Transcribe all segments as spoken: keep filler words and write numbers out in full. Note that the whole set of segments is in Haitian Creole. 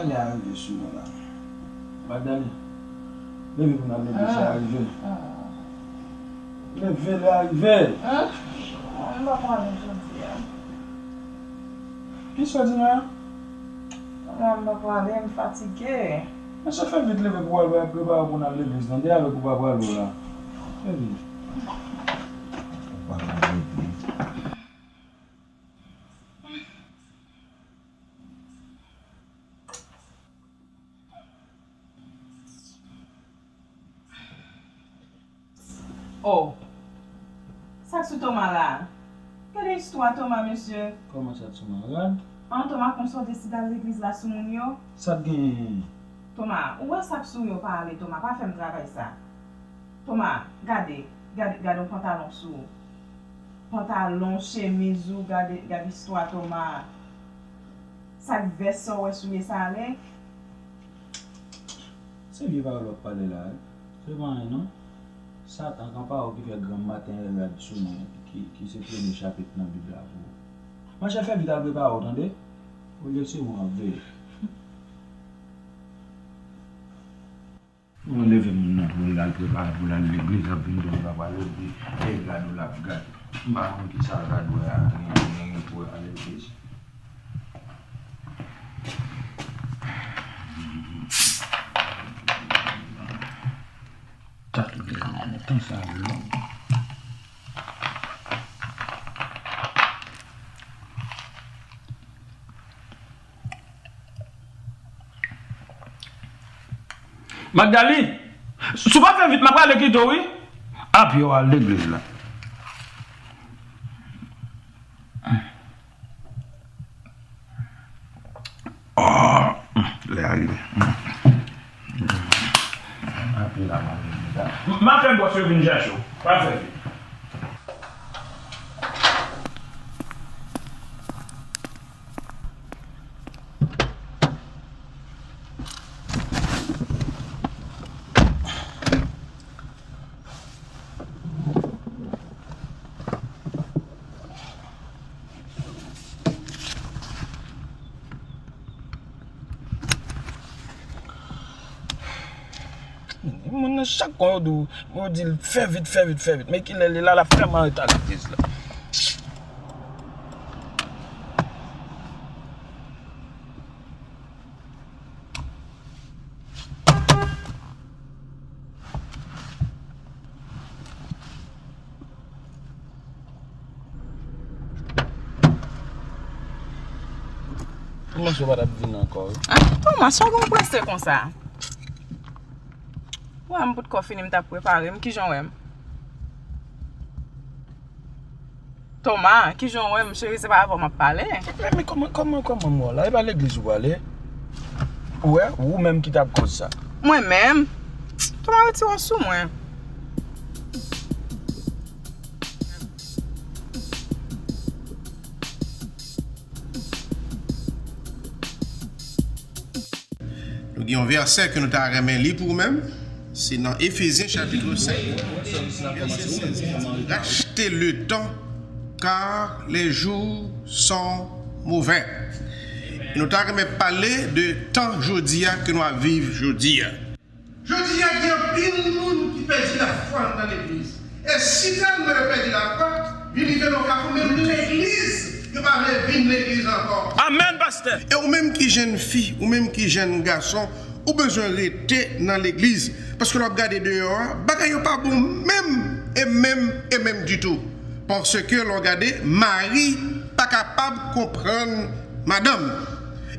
Li a rive sou mwen la. Magdalene, leve pou n al legliz, lè a rive. Leve, lè a rive. M pa prale jodi a. Kisa w di la? Mwen, m pa prale, m fatige. Mesye, fè vit leve pou w al prepare pou n al legliz, tande, avèk ou pa prale w la. Fè vit. Ou pa prale legliz. Oh. Sa k sou Toma la? Gade istwa Toma, mesye. Kòman sa k sou mwen? Rad? An, Toma, konsa w deside al legliz la sou moun yo? Sa k genyen? Toma, ou wè sa k sou yo pa ale, Toma, pa fè m travay sa. Toma, gade, gade, gade yon pantalon sou ou. Pantalon, chemiz ou, gade, gade istwa Toma. Sa k vès sa w wè souye sa ale? Se vye pawòl w ap pale la, wi. Se pa anyen non. Satan, kanpa w ki fè granm maten e rad sou mwen, ki, ki se premye chapit nan Bib la pou ou. Monchè, fè vit al prepare w, tande? Olye se mwen w ap veye. Mwen leve moun nan pou l al prepare pou l al legliz, l ap vin di w l pa prale, epi e gade w l ap gade. M pa konn kisa rad wè a gen, gen, gen pou wè al legliz. Sa tou de tan sa long. Magdali, si w pa fè vit, m ap prale kite w, wi. Apye w al legliz la. Oh, lè a rive. Apye la, m al legliz la. M ap fè bòs yo vin chache w. Pa fè vit. Moun nan chak kon yo di w, yo di l fè vit, fè vit, fè vit. Men kilè l ye la, l ap fè m an reta legliz la. Kòmanse w pa t ap vin ankò, wi. Ah, Toma, sa w gen w prese konsa? Wè m poutko fini, m t ap prepare m, kijan w wè m? Toma, kijan w wè m, cheri, se pa avè w m ap pale. Men, men kòman, kòman, kòman m wè w la? E pa legliz ou prale? Ou wè, ou menm ki t ap koz sa. Mwen menm? Toma, retire w sou mwen. Nou gen yon vèsè ke nou ta renmen li pou ou menm. Se nan Efezyen chapit senk, vèsè sèz ki di, Rachetez le temps, car les jours sont mauvais. E nou ta renmen pale de tan jodi a ke nou ap viv jodi a. Jodi a, gen anpil moun ki pèdi lafwa nan legliz. E si tèlman yo pèdi lafwa, li rive nan kafou, menm legliz, yo pa vle vin legliz ankò. Amèn, pastè. E ou menm ki jèn fi, ou menm ki jèn gason, ou bezwen rete nan legliz. Paske lè w ap gade deyò a, bagay yo pa bon menm, e menm, e menm ditou. Paske lè w gade, mari pa kapab konprann madanm.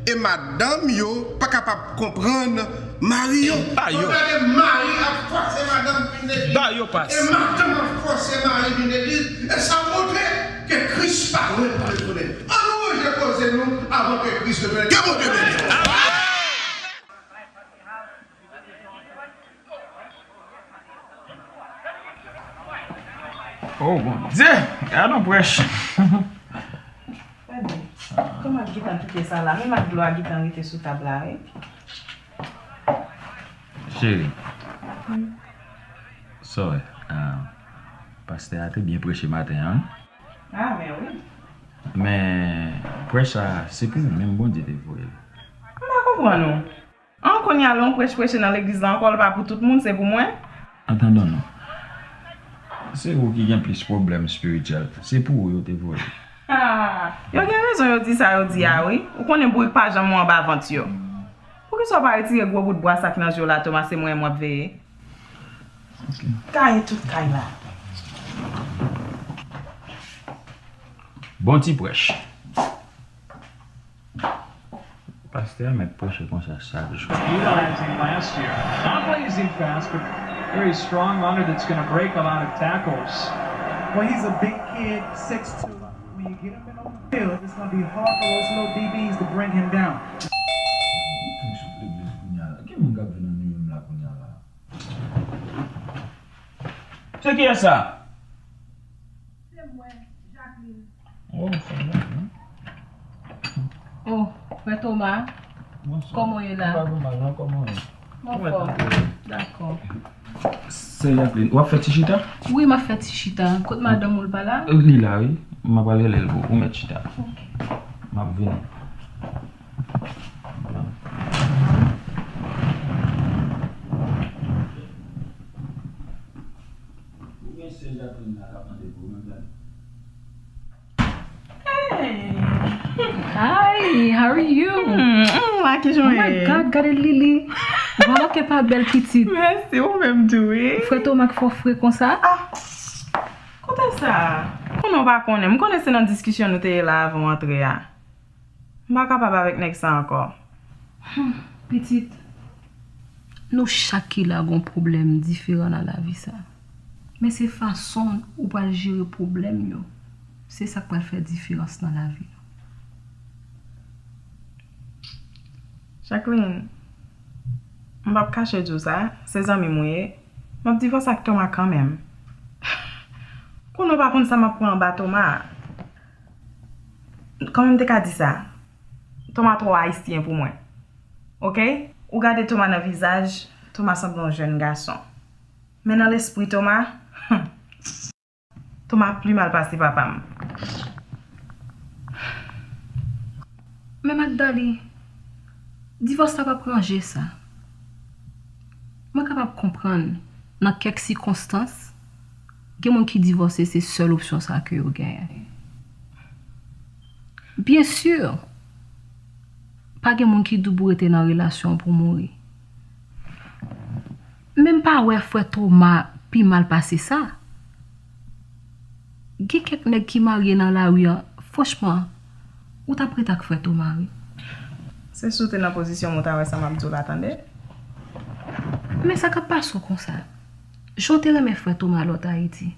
E madanm yo pa kapab konprann mari yo. Ba yo. Lè w gade, mari ap fòse madanm vin legliz. Ba yo pas. E madanm ap fòse mari vin legliz. E sa montre ke Kris pa lwen pou retounen. Ann ranje koze nou avan ke Kris retounen. Ke Bondye beni w. Oh, Bondye! Gad yon prèch! Gade, kòman gentan kite sa la? Menm ak dlo a gentan rete sou tab la, wi. Cheri. Sorry. Ah, pastè a te byen preche maten an, wi. Ah, men wi. Men, prèch sa, se pou ou menm Bondye te voye l. M pa Konprann ou. An, kounye a, lè yon prèch preche nan legliz la ankò, l pa pou tout moun, se pou mwen. An tandan non. Se ou ki gen plis pwoblèm espirityèl. Se pou ou yo te voye. Ah, yo gen rezon yo di sa yo di a, wi. Ou konnen bourik pa janm ou anba vant yo. Poukisa w pa retire gwo bout bwa sa k nan je w la, Thomas, se mwen w ap veye? Taye tout kay la. Bon ti prèch. Pastè a mèt preche konsa chak jou. Utilizing last year. Not lazy fast, but very strong runner that's going to break a lot of tackles. Well, he's a big kid, six two. When you get him in on the field, it's going to be hard for those little D Bs to bring him down. Gen moun k ap vin nan nivo m la kounye a la. Se kiyès sa? Se mwen, Jacqueline. Oh, se mwen, non? Oh, frè Thomas. Bonswa. Kòman w ye la? Mwen pa gen mal, non, kòman w ye? Mwen anfòm. Dakò. Sè Jacqueline, w ap fè ti chita? Wi, m ap fè ti chita. Kot madanm ou, l pa la? Li la, wi. M ap al rele l pou ou mèt chita. Ok. M ap vini. Ou gen sè Jacqueline la k ap mande pou ou menm, tande. Hey! Hi, how are you? Hmm, hmm, la ki jan ye? Oh my God, gade Lili. Vwala ke pa bèl pitit. Mèsi, ou menm tou, wi. Frè Thomas k fè w fre konsa? Ah, kote sa? Konnen w pa konnen. M konnen se nan diskisyon nou te ye la avan w antre a. M pa kapab avèk nèg sa ankò. Hmm, pitit, nou chak ki la gon pwoblèm diferan nan lavi sa. Men se fason ou pral jere pwoblèm yo, se sa k pral fè diferans nan lavi nou. Jacqueline, m p ap kache di w sa, se zanmi m ou ye, m ap divòse ak Thomas kanmenm. Konnen w pa konn sa m ap pran anba Thomas a. Kòman m te ka di sa? Thomas twò ayisyen pou mwen. Oke? Ou gade Thomas nan vizaj, Thomas sanble yon jèn gason. Men nan lespri Thomas, Thomas pli mal pase papa m. Men Magdalie, divòs la p ap ranje sa. Mwen kapab konprann, nan kèk sikonstans, gen moun ki divòse se sèl opsyon sa ke yo genyen. Byen si, pa gen moun ki dou pou rete nan relasyon pou mouri. Men m pa wè frè Thomas pi mal pase sa. Gen kèk nèg ki marye nan lari a, franchman, ou t ap ret ak frè Thomas, wi. Se si w te nan pozisyon m, ou ta wè sa m ap di w la, tande. Men sa k ap pase w konsa? Jan w te renmen frè Thomas lè w t Ayiti.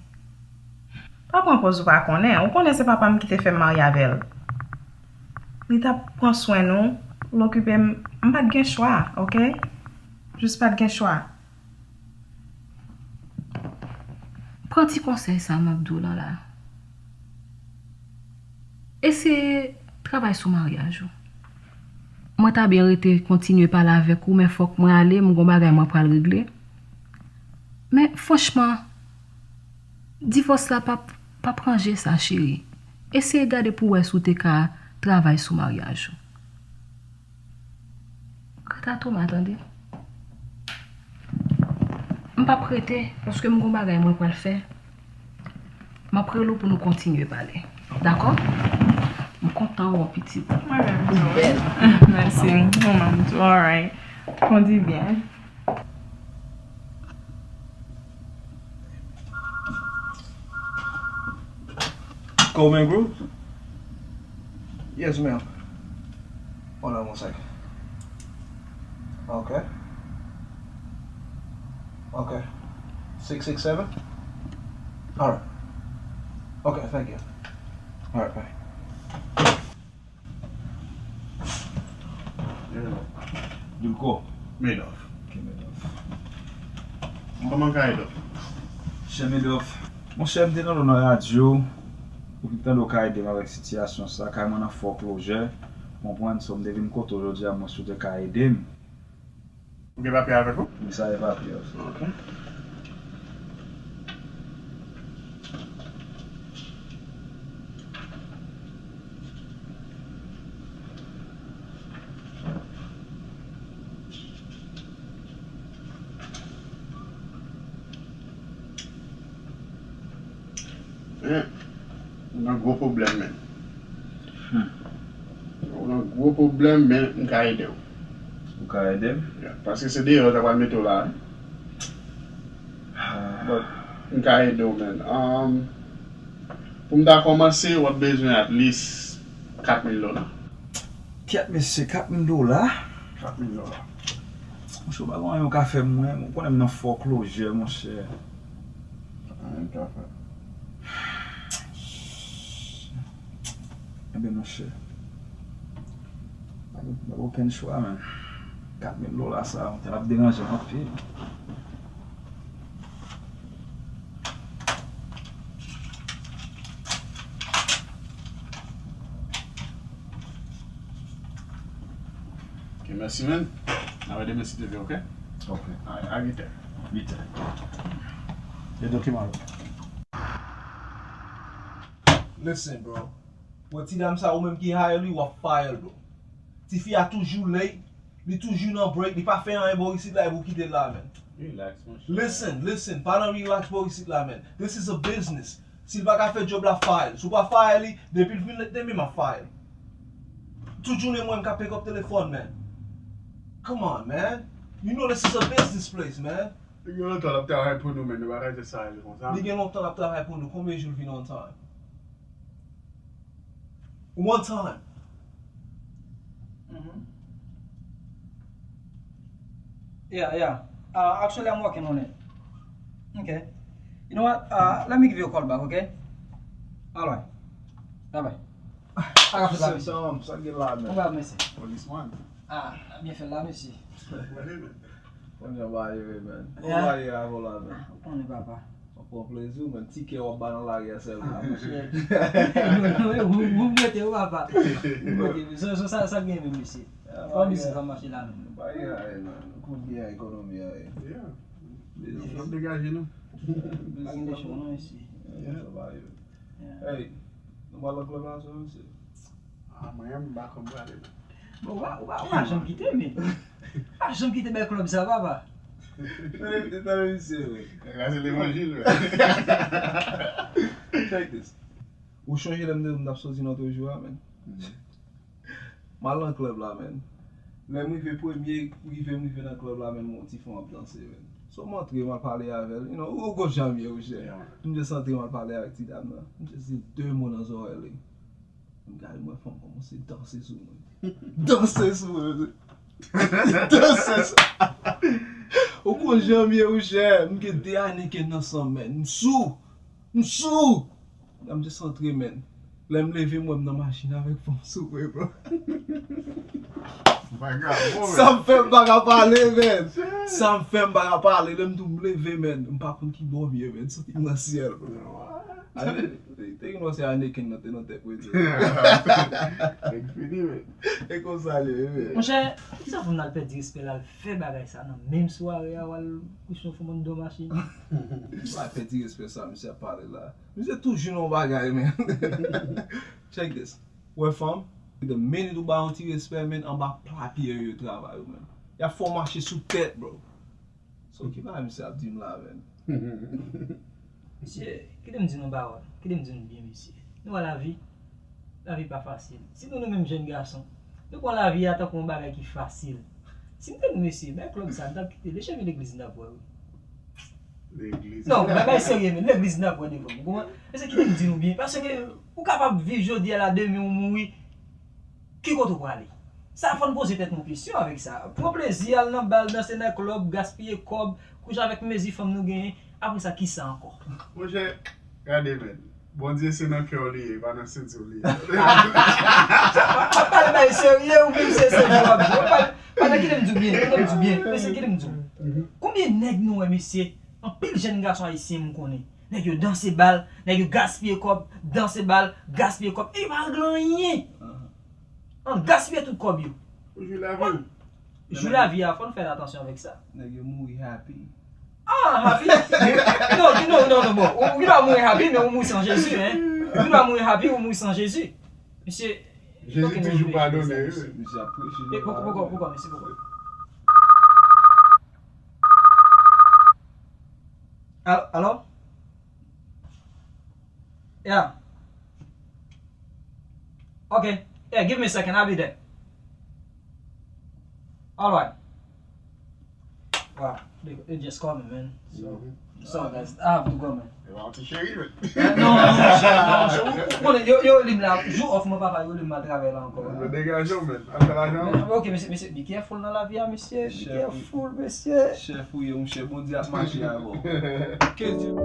Pa pran pòz ou pa konnen. Ou konnen se papa m ki te fè m marye avè l. Li t ap pran swen nou, l okipe m. M pa t gen chwa, oke? Jis pa t gen chwa. Pran ti konsèy sa m ap di w lan la. Eseye travay sou maryaj ou. Mwen ta byen rete kontinye pale avèk ou, men fòk mwen ale, m gon bagay mwen pral regle. Men franchman, divòs la p ap, p ap ranje sa, cheri. Eseye gade pou w wè si w te ka travay sou maryaj ou. Kanta Thomas, tande. M p ap rete, paske m gon bagay mwen pral fè. M ap rele w pou nou kontinye pale. Dakò? M kontan wè w, pitit. Mwen menm tou. Ou bèl. Mèsi. Ou menm tou. Alright. Kondi byen. Coleman Group? Yes, ma'am. Hold on one second. Okay. Okay. Six six seven? All right. Okay, thank you. All right, bye. Dulco. Madoff. Ok, Madoff. Kòman ka ede w? Chè Madoff. Monchè, m te tande w nan radyo. Ou te tande w ka ede m avèk sitiyasyon sa, kay mwen nan foreclosure. Konprann, so m te vin kote w jodi a, mwen si w te ka ede m. Ou gen papye avèk ou? Wi, sa e papye yo. Ok. Men, ou nan gwo pwoblèm, men. Hmm. Ou nan gwo pwoblèm, men m ka ede w. Ou ka ede m? Yeah, paske se deyò yo ta pral mete w la, wi. Ah. But, m ka ede w, men. Um, pou m ta kòmanse, w ap bezwen at least kat mil dola. Kèt mesye, kat mil dola? Kat mil dola. Monchè, w pa gen anyen w ka fè mwen, ou konnen m nan foreclosure, monchè. Anyen m ka fè. Ebyen, monchè, pa gen, pa gen okenn chwa, men. Kat mil dola sa, monchè, l ap deranje m anpil. Ok, mèsi, man. N a wè demen si Dye vle, ok? Ok. A, a uit è. Uit è. E dokiman yo? Listen, bro. Bon, ti dam sa, ou menm ki hire li, w ap fire l, bro. Tifi a toujou late, li toujou nan break, li pa fè anyen bò isit la, epi w kite l la, man. Relax, monchè. Listen, listen, pa nan relax bò isit la, man. This is a business. Si l pa ka fè djòb la, fire l. Si w pa fire li, depi l vin late demen, m ap fire l. Tout jounen mwen, m ka pick up telefòn, man. Come on, man. You know this is a business place, man. Li gen lontan l ap travay pou nou, men nou pa ka jis sa ale konsa. Li gen lontan l ap travay pou nou. Konbyen jou l vin on time? One time. Mm-hmm. Yeah, yeah. Uh, actually, I'm working on it. Okay. You know what? Uh, let me give you a call back, okay? All right. Bye bye. I got to love you. Sa gen la, man. Konbyen, mesye? Policeman. Ah, byen fè la, mesye. Konnen ba yo, man. Ou ba yo avè la, man. Ou konnen, papa. Sa pran plezi w, men ti kè w ap ba nan lari a sèlman. Ah, monchè. Ou, ou, ou mete, ou papa. Ou mete. So, so, sa, sa gen menm, mesye. Fò misye sa mache la menm. Bay ay, man. Ou konn kijan ekonomi a ye. Yeah. Biznis. N ap degaje nou. Pa gen de chwa non, mesye. Yeah, sa ba yo. Yeah. Hey, nou pral nan klèb la, so, mesye. Ah, mwen, m pa konn prale, non. Bon, ou pa, ou pa, ou pa janm kite, men. Ou pa janm kite bèl klèb sa, papa. Tande, tande misye, wi. Nèg la se levanjil, wi. Check this. Ou chonje lè m te di w m t ap soti nan toujou a, men. M al nan klèb la, men. Lè m rive premye, rive m rive nan klèb la, men, m wè yon ti fanm ap danse, men. So m antre, m al pale avè l. You know, ou konn jan m ye, wi, chè. Yeah. M just antre, m al pale avèk ti dam nan. M just di de mo nan zòrèy li. M gade, m wè fanm kòmanse danse sou mwen. Danse sou mwen. Danse sou. Ou konn jan m ye, wi, chè. M gen de Heineken nan san m, men. M sou. M sou. M just antre, men. Lè m leve, m wè m nan machin avèk fanm sou mwen, bro. Vagabon, sa m fè m pa ka pale, men. Sa m fè m pa ka pale. Lè m tou m leve, men. M pa konn ki bò m ye, men. Santi m nan syèl, bro. Te gen lòt se Heineken nan te nan tèt mwen, tou. Nèg fini, men. E konsa li ye, men. Monchè, poukisa pou n al pèdi respè l, al fè bagay sa nan menm sware a, w al kouche yon fanm anndan machin? Ou pa pèdi respè sa, misye ap pale la. Misye toujou nan yon bagay, men. Check this. Wè fanm, the minute ou ba yon ti respè, men, anba pla pye yo travay ou, men. Y ap fè w mache sou tèt, bro. So, ki bagay misye ap di m la, men? Mesye, kite m di nou yon pawòl. Kite m di nou byen, mesye. Nou wè lavi? Lavi pa fasil. Sitou nou menm jèn gason, nou pran lavi a tankou yon bagay ki fasil. Si m te nou, mesye, men klèb sa, m t ap kite l. E cheve legliz m t ap wè, wi. Legliz. Non, bagay serye, men. Legliz m t ap wè devan m. Ou konprann? Mesye, kite m di nou byen. Paske ou kapab viv jodi a la, demen ou mouri. Ki kote w prale? Sa fò n poze tèt nou kesyon avèk sa. Pran plezi, al nan bal, danse nan klèb, gaspiye kòb, kouche avèk mezi fanm nou genyen. Apre sa, kisa ankò? Monchè, gade, men. Bondye se nan kè w li ye, pa nan senti w li ye. M ap pale bagay serye, ou menm se, se jwèt w ap jwe. Pale, pale, kite m di w byen, kite m di w byen. Mesye, kite m di w. Konbyen nèg nou wè, mesye? Anpil jèn gason ayisyen m konnen. Nèg yo danse bal, nèg yo gaspiye kòb, danse bal, gaspiye kòb. E yo pa regle anyen. An gaspiye tout kòb yo. Ou jwi lavi w. Jwi lavi a, fò n fè atansyon avèk sa. Nèg yo mouri happy. Ah, happy? Non, non, non, non, bon. Ou, ou gen dwa mouri happy, men ou mouri san Jezi, hein. Ou gen dwa mouri happy, ou mouri san Jezi. Mesye, Jezi toujou padone, wi. Mesye ap preche. E poko, poko, poko, mesye, poko. Al-, alò? Yeah. Okay. Yeah, give me a second. I'll be there. All right. Wow. They, they just called me, man. So, mm-hmm. So, guys, I have to go, man. E pa yon ti cheri, men. Eh, non, non, non, cheri, non, cheri. Ou, ou konnen, yo, yo rele m la, jou off mwen, papa, yo rele m al travay la ankò. Yo degaje w, men. Al fè lajan. Men, ok, mesye, mesye, be careful nan lavi a, mesye. Be careful, mesye. Chèf ou ye, monchè, Bondye ap mache avè w. Ke Dye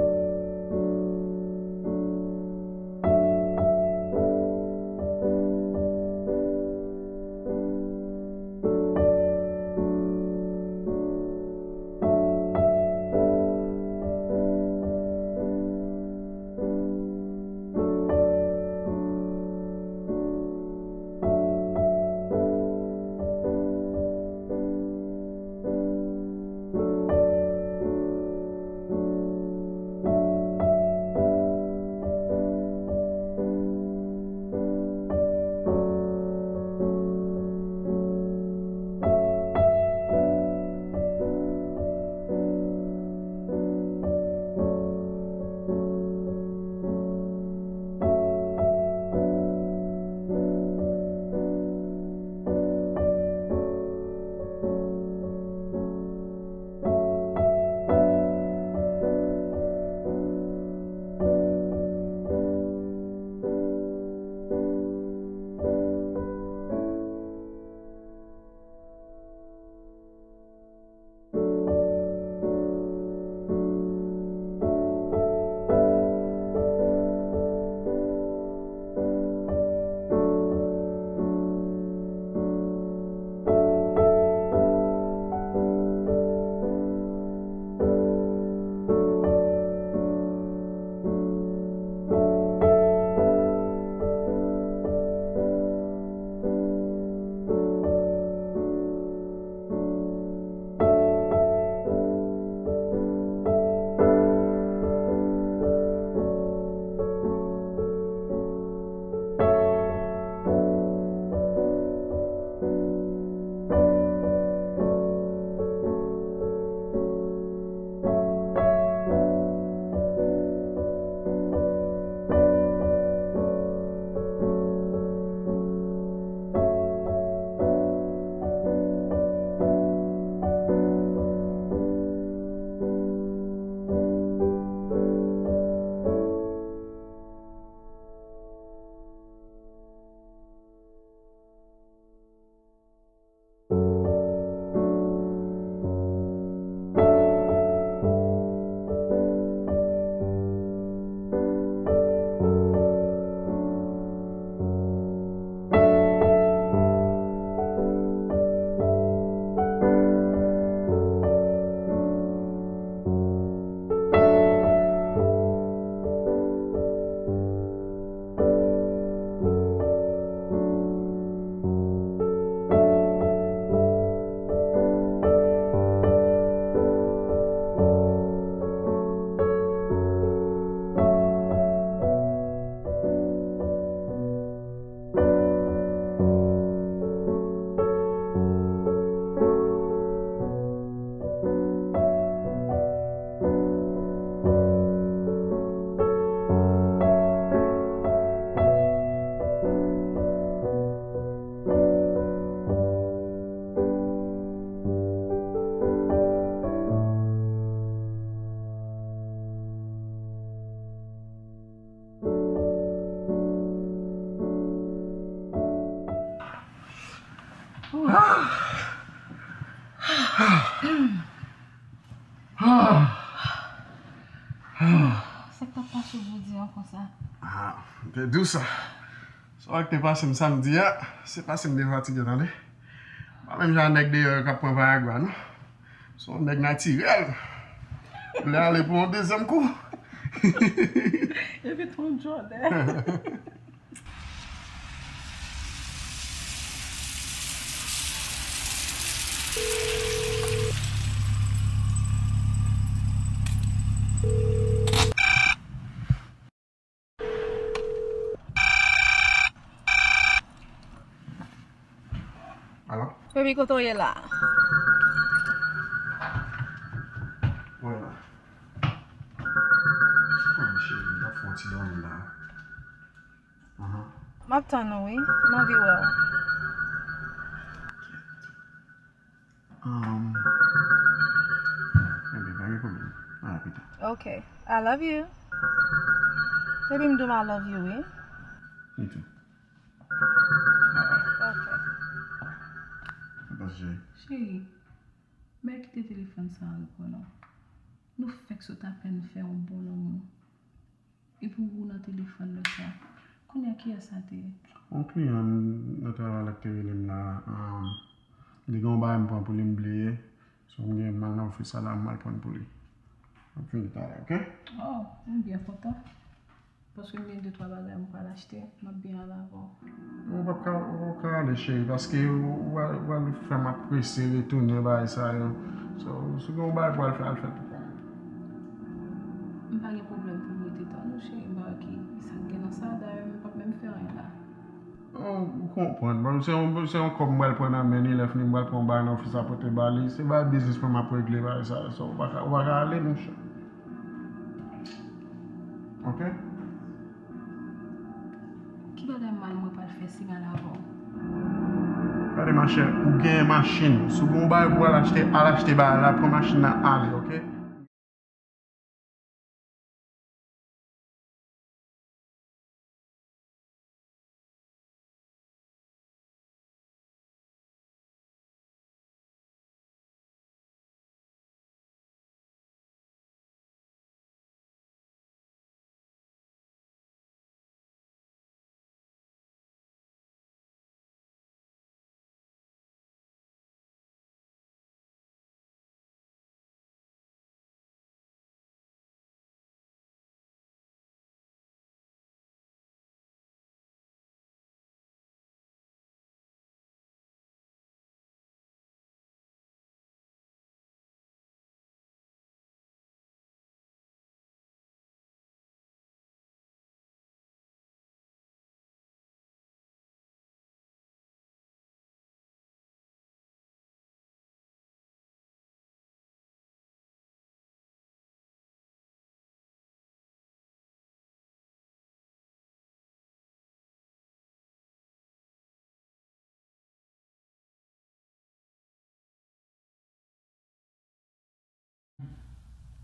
Sa k t ap pase w jodi a konsa? Ah, m te di w sa. Sa k te pase m samdi a, se pase m te fatige, tande. Pa menm jan nèg deyò yo k ap pran Viagra, non. Se yon nèg natirèl. Ou lè ale pou yon dezyèm kou. Epi tou jòlè. Alo? Baby, kote w ye la? Mwen la. Kòman cheri, m t ap fè yon ti dòmi la. M ap tann ou, wi. M anvi wè w. Um, ok, pa gen pwoblèm. A pita. Ok. I love you. Baby, m di w I love you, wi. Me too. Ok. Attention. Cheri, mè kite telefòn sa a reprann non. Nou fèk sot apèn fè yon bon lanmou. Epi ou nan telefòn lè sa. Kounye a kiyès sa te ye? Yon kliyan m nan travay la ki te rele m la, um, li gen yon bagay m pran pou li m bliye. So m gen mal nan ofis la, m al pran pou li. M ap vini talè, ok? Oh, m byen kontan. Paske m gen de twa bagay m pral achte, m ap byen al avè w. Ou p ap ka, ou p ap ka ale, cheri, paske ou, ou pral, ou pral fè m ap prese retounen bagay sa yo. So, si w gen yon bagay pou al fè, al fè l pou kont ou. M pa gen pwoblèm pou m rete tann ou, cheri, m pa wè ki sa k gen nan sa, dayè m p ap menm fè anyen la. Oh, ou konprann. Bon, se yon, se yon kòb m pral pran nan men li, lè fini m pral pran yon bagay nan ofis la pote ba li. Se bagay biznis mwen m ap regle bagay sa yo. So, ou pa ka, ou pa ka ale, monchè. Ok? Ki bagay mal mwen pral fè si m al avè w? Gade, machè, ou genyen machin. Si w gen yon bagay pou w al achte, al achte bagay la, pran machin nan, ale, ok?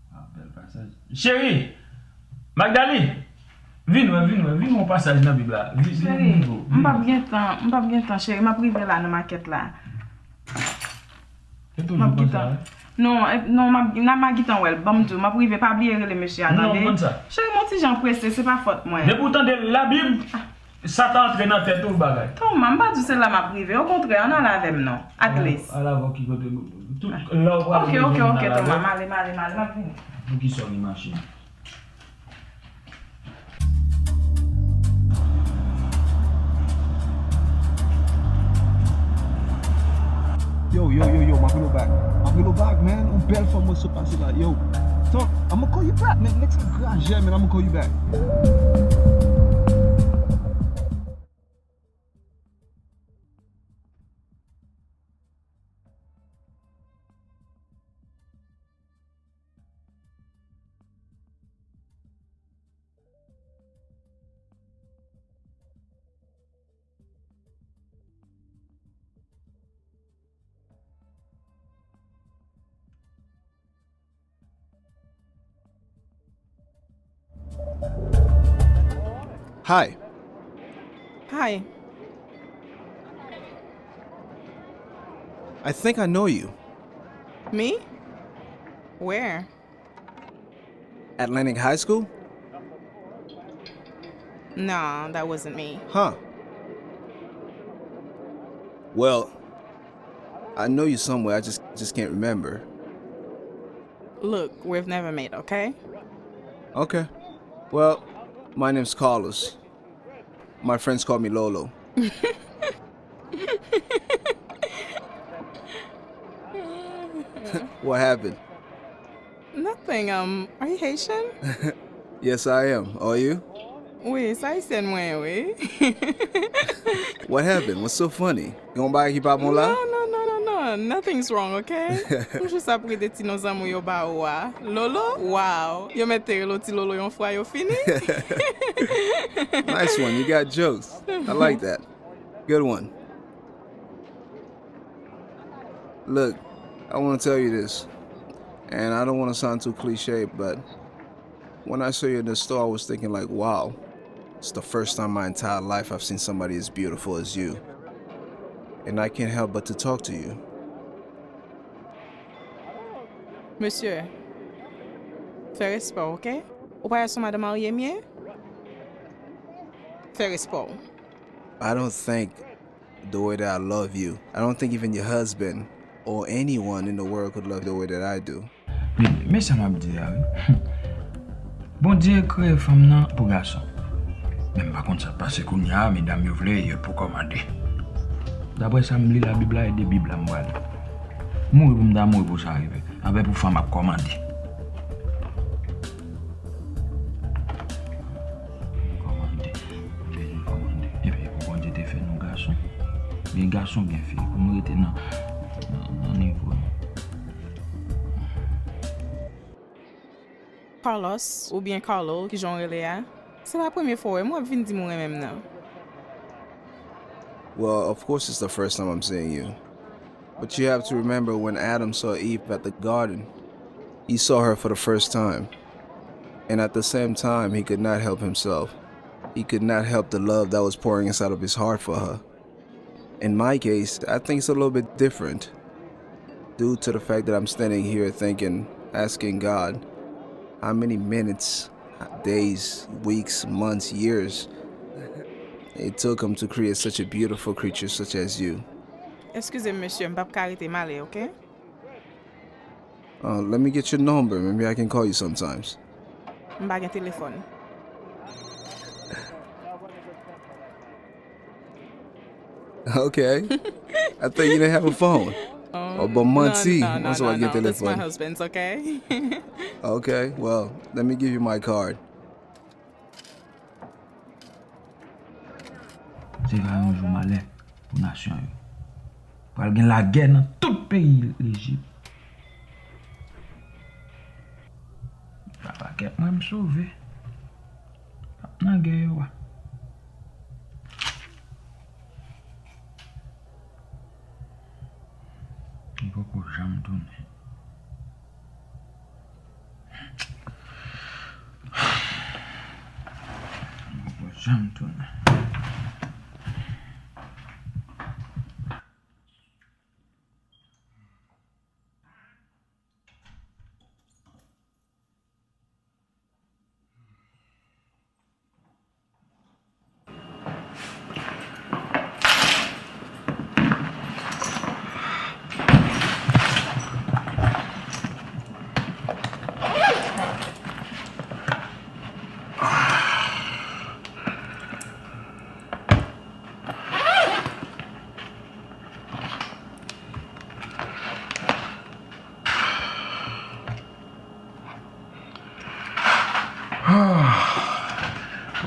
Ah, bèl pasaj. Cheri! Magdali! Vin wè, vin wè, vin wè yon pasaj nan Bib la. Vin, vin, cheri, vin, vin, m p ap gen tan, m p ap gen tan, cheri. M ap rive la nan makèt la. M ap gentan. Non, eh, non, m ap, n a, m a gentan wè l. Ban m di w, m ap rive, pa bliye rele mesye a, tande? Non, m konn sa. Cheri, m on ti jan prese, se pa fòt mwen. Depi w tande Labib, Satan antre nan tèt ou bagay. Toma, m pa di w se la m ap rive. Okontrè, ann ale avè m non. At least. Al avè w ki kote? Tout lè w prale bezwen moun al avè w. Ok, ok, ok, Toma, m ale, m ale, m ale, m ap vini. Poukisa w gen machin? Yo, yo, yo, yo, m ap rele w back. M ap rele w back, man. Yon bèl fanm mwen sot pase la. Yo, talk, I'ma call you back, man. Next time, graje, man, I'ma call you back. Hi. Hi. I think I know you. Me? Where? Atlantic High School? No, that wasn't me. Huh. Well, I know you somewhere. I just just can't remember. Look, we've never met, okay? Okay. Well, my name's Carlos. My friends call me Lolo. What happened? Nothing. Um, are you Haitian? Yes, I am. Are you? Wi, se Ayisyen mwen ye, wi. What happened? What's so funny? Gen yon bagay ki pa bon la? Non, non, non, non, non. Nothing's wrong, okay? M jis ap rete ti non zanmi yo ba ou a. Lolo? Wow! Yo mèt te rele w ti Lolo yon fwa yo fini. Nice one. You got jokes. I like that. Good one. Look, I want to tell you this, and I don't want to sound too cliche, but when I saw you in the store, I was thinking, like, wow, it's the first time in my entire life I've seen somebody as beautiful as you. And I can't help but to talk to you. Mesye, fè respè w, oke? Ou pa wè se yon madanm marye m ye? Fè respè w. I don't think the way that I love you. I don't think even your husband or anyone in the world could love you the way that I do. Men, men sa m ap di a wi. Bondye kreye fanm nan pou gason. Men m pa konn sa k pase kounye a, medam yo vle, yo poko mande. Daprè sa m li Labib la, e de Bib la m pral li. Mouri pou m ta mouri pou sa rive. Apre pou fanm ap kòmande. Kòmande. Bezwen kòmande. Epi pou Bondye te fè nou gason. Gen gason, gen fi. Pou nou rete nan, nan, nan nivo nou. Carlos, oubyen Carlo, kijan w rele a? Se pa premye fwa w wè m w ap vin di m ou renmen m nan. Well, of course it's the first time I'm seeing you. But you have to remember when Adam saw Eve at the garden, he saw her for the first time. And at the same time, he could not help himself. He could not help the love that was pouring inside of his heart for her. In my case, I think it's a little bit different due to the fact that I'm standing here thinking, asking God, how many minutes, days, weeks, months, years it took him to create such a beautiful creature such as you. Eskize m, mesye, m p ap ka rete, m ale, oke? Uh, let me get your number. Maybe I can call you sometimes. M pa gen telefòn. Okay. I thought you didn't have a phone. Oh, but manti, non, non, mwen sa non, gen non. That's my telefòn. Husband's, okay? Okay, well, let me give you my card. Se va yon jou malè pou nasyon yo. Pral gen lagè nan tout peyi Lejip. Papa kèt mwen m sove. Nan gè yo a. M poko janm tounen. M poko janm tounen.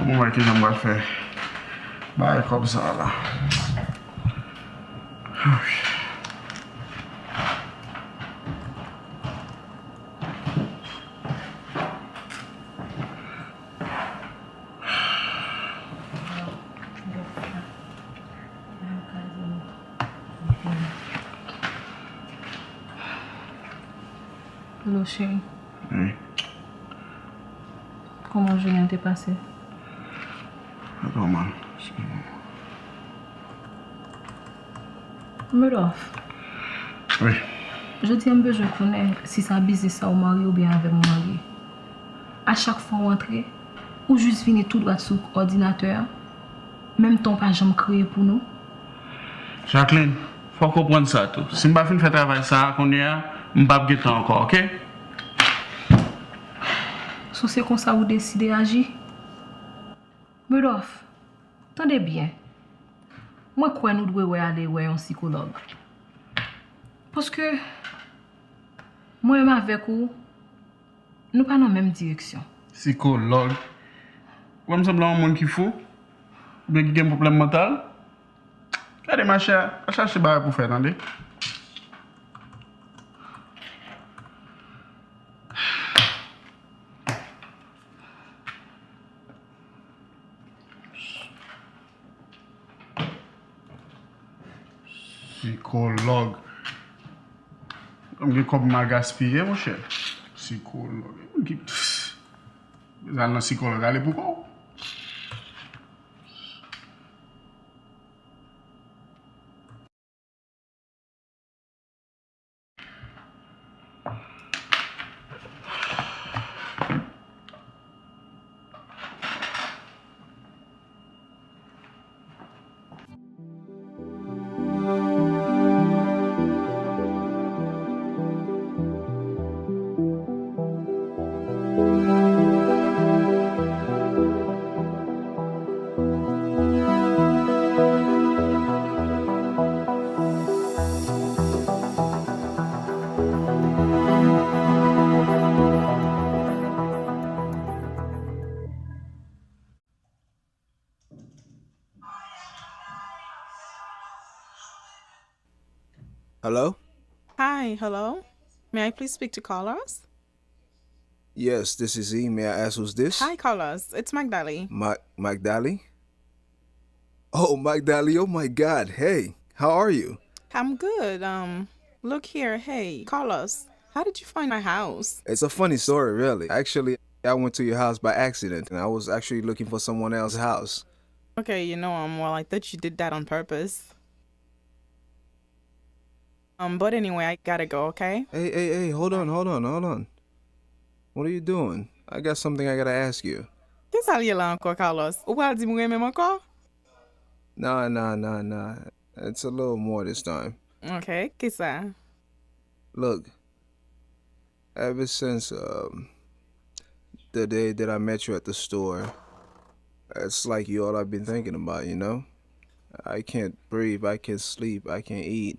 Bon, mwen wè kijan m pral fè bay kòb sa a la. Hello, cheri. Wi. Kòman jounen an te pase? Pa twò mal. Rudolph. Wi. Jodi a m bezwen konnen si sa biznis sa ou marye oubyen avè m ou marye. A chak fwa ou antre, ou jis vini tou dwat sou òdinatè a. Menm tan ou pa janm kriye pou nou. Jacqueline, fò w konprann sa tou. Si m pa fin fè travay sa a kounye a, m p ap gen tan ankò, oke? Si se konsa ou deside aji. Rudolph, tande byen. Mwen kwè nou dwe wè ale wè yon sikològ. Paske mwen menm avèk ou, nou pa nan menm direksyon. Sikològ? Ou wè m sanble yon moun ki fou? Oubyen ki gen pwoblèm mantal? Gade machè, al chache bagay pou fè, tande? Sikològ. M gen kòb m a gaspiye, monchè. Sikològ. Moun ki, bezwen al nan sikològ, ale pou kò w. Hello? Hi, hello. May I please speak to Carlos? Yes, this is he. May I ask who's this? Hi, Carlos. It's Magdali. Ma- Magdali? Oh, Magdali, oh my God. Hey, how are you? I'm good. Um, look here. Hey, Carlos, how did you find my house? It's a funny story, really. Actually, I went to your house by accident, and I was actually looking for someone else's house. Okay, you know, um, well, I thought you did that on purpose. Um, but anyway, I gotta go, okay? Hey, hey, hey, hold on, hold on, hold on. What are you doing? I got something I gotta ask you. Kisa l ye la ankò, Carlos? Ou pral di m ou renmen m ankò? Nah, nah, nah, nah. It's a little more this time. Okay, kisa? Look, ever since, um, the day that I met you at the store, it's like you all I've been thinking about, you know? I can't breathe, I can't sleep, I can't eat.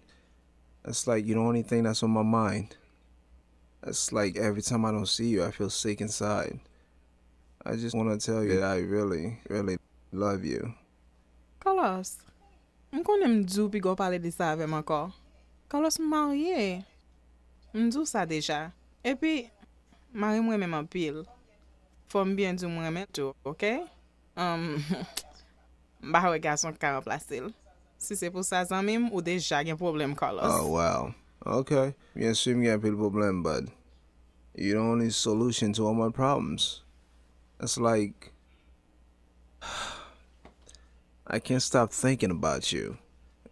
It's like you're the only thing that's on my mind. It's like every time I don't see you, I feel sick inside. I just wanna tell you that I really, really love you. Carlos, m konnen m di w piga w pale de sa avè m ankò. Carlos, m marye. M di w sa deja. Epi, mari m renmen m anpil. Fò m byen di w m renmen l tou, oke? Um, m pa wè gason k ka ranplase l. Si se pou sa, zanmi m, ou deja gen pwoblèm, Carlos. Oh, wow. Ok. Byen si m gen anpil pwoblèm, but you the only solution to all my problems. It's like, I can't stop thinking about you.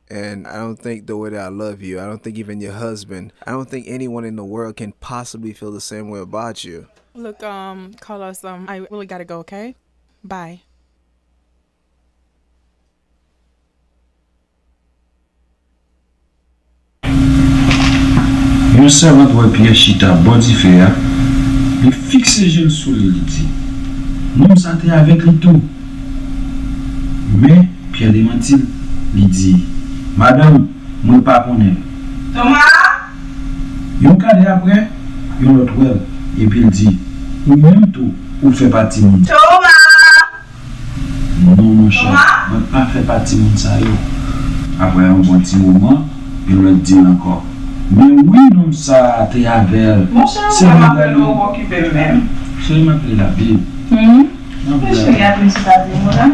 And I don't think the way that I love you, I don't think even your husband, I don't think anyone in the world can possibly feel the same way about you. Look, um, Carlos, um, I really gotta go, okay? Bye. Yon sèvant wè Pyè chita bò dife a, li fikse je l sou li, li di, nonm sa te avèk li tou. Men, Pyè demanti l, li di, madanm, mwen pa konnen l. Toma! Yon kadè apre, yon lòt wè l, epi l di, ou menm tou, ou fè pati moun. Toma! Non, monchè, mwen pa fè pati moun sa yo. Apre yon bon ti moman, yon lòt di l ankò, men wi, nonm sa a te avè l. Monchè, se mwen m ap rele w, w okipe m menm. Cheri, m ap li Labib. Hmm? M ap li Labib. Cheri, atenn sou pati m la.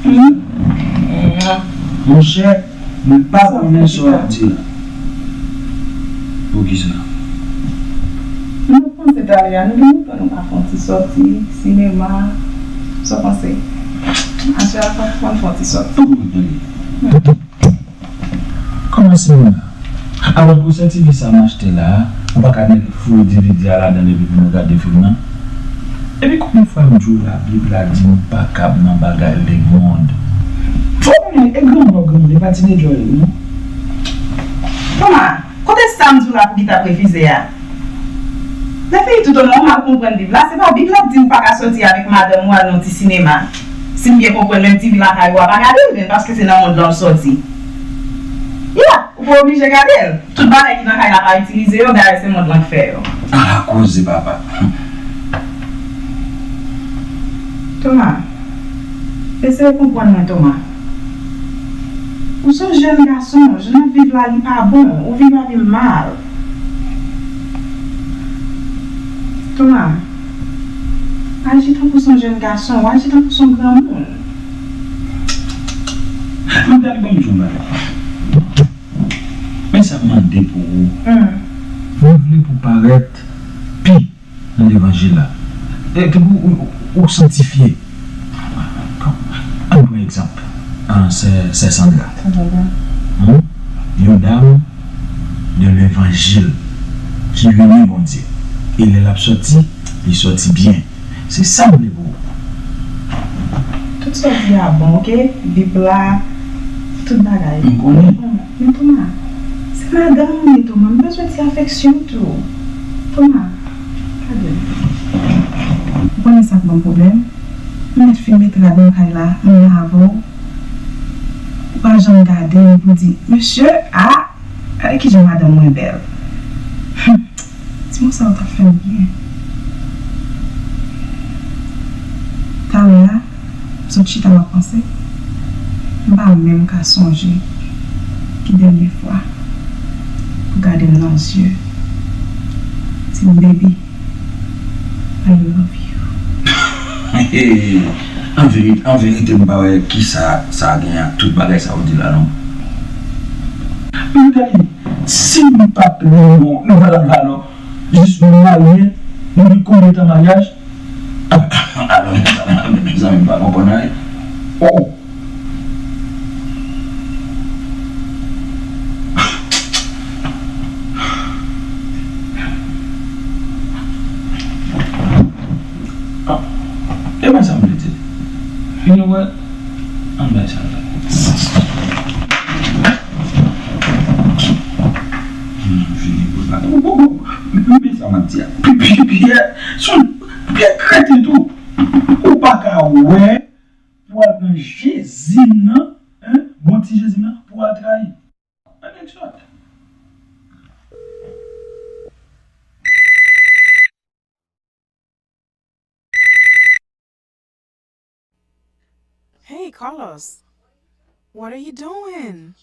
Hmm? Monchè, mwen pa konnen sa w ap di la. Poukisa? Nou panse talè a, nou gen lontan nou pa fè yon ti sòti, sinema. Sa w panse? Aswè a, fò n fè yon ti sòti. Kòman w ap pale? Kòman sinema? Alò, gwo sètifisa m achte la a, ou pa ka mete fou D V D a ladan l epi pou nou gade fim nan? Epi konbyen fwa m di w Labib la di m pa kab nan bagay lemonn? Fò w konnen, e granmoun w ap granmoun, e pa ti nedjòl, non? Toma, kote sa m di w la pou ki t ap refize a? Lè fini tout, ou mal konprann Bib la, se pa Bib la k di m pa ka sòti avèk madanm ou al nan yon ti sinema. Si m byen konprann, menm T V lakay ou a pa gade l, men paske se nan mond lan l sòti. Ya! Ou pa oblije gade l. Tout bagay ki nan kay la pa itilize yo, dayè se mond lan k fè yo. Ala koze, papa. Toma, eseye konprann mwen, Toma. Ou se yon jèn gason, jan n ap viv la, li pa bon. Ou viv avè l mal. Toma, aji tankou se yon jèn gason, ou aji tankou se yon granmoun. Mwen pral ban m di yon bagay. ap mande pou ou. Hmm. Mwen vle pou parèt pi nan levanjil la. E ke ou, ou, ou sanktifye. Ann pran egzanp, an, sè, sè Sandra. Sè Sandra. Hmm? Yon dam de levanjil ki renmen Bondye. E lè l ap sòti, li sòti byen. Se sa m vle pou ou. Tout sa w di a bon, oke? Bib la, tout bagay. M konnen. Men Toma, se madanm ou ye, Toma. M bezwen ti afeksyon tou. Toma, gade. Ou konnen sa k ban m pwoblèm? M mèt fin met rad nan kay la, m lave w. Ou pa janm gade m pou di, mesye, a, gade kijan madanm mwen bèl. Humm, ti mo sa yo t ap fè m byen. Talè a, m sot chita m ap panse, m pa menm ka sonje ki dènye fwa ou gade m nan zye, ti baby. I love you. An verite, an verite, m pa wè kisa sa gen ak tout bagay sa ou di la non. Mezanmi, si m pa t renmen w, nou pa t ap la non. Jis nou marye, nou gen konbyen tan maryaj? Alò, mezanmi, mezanmi, m pa konprann anyen. Oh! Ah, e mwen sa m vle di. You know what? Ann bay sa la. Hmm, fini pou sa. Ou, ou, ou, men sa m ap di a. Pi, pi, pi, son, pi kreten tou. Ou pa ka wè pou al pran Jezi m nan, hein? Bon ti Jezi m nan, pou al trayi. An egzòt. Hey, Carlos. What are you doing?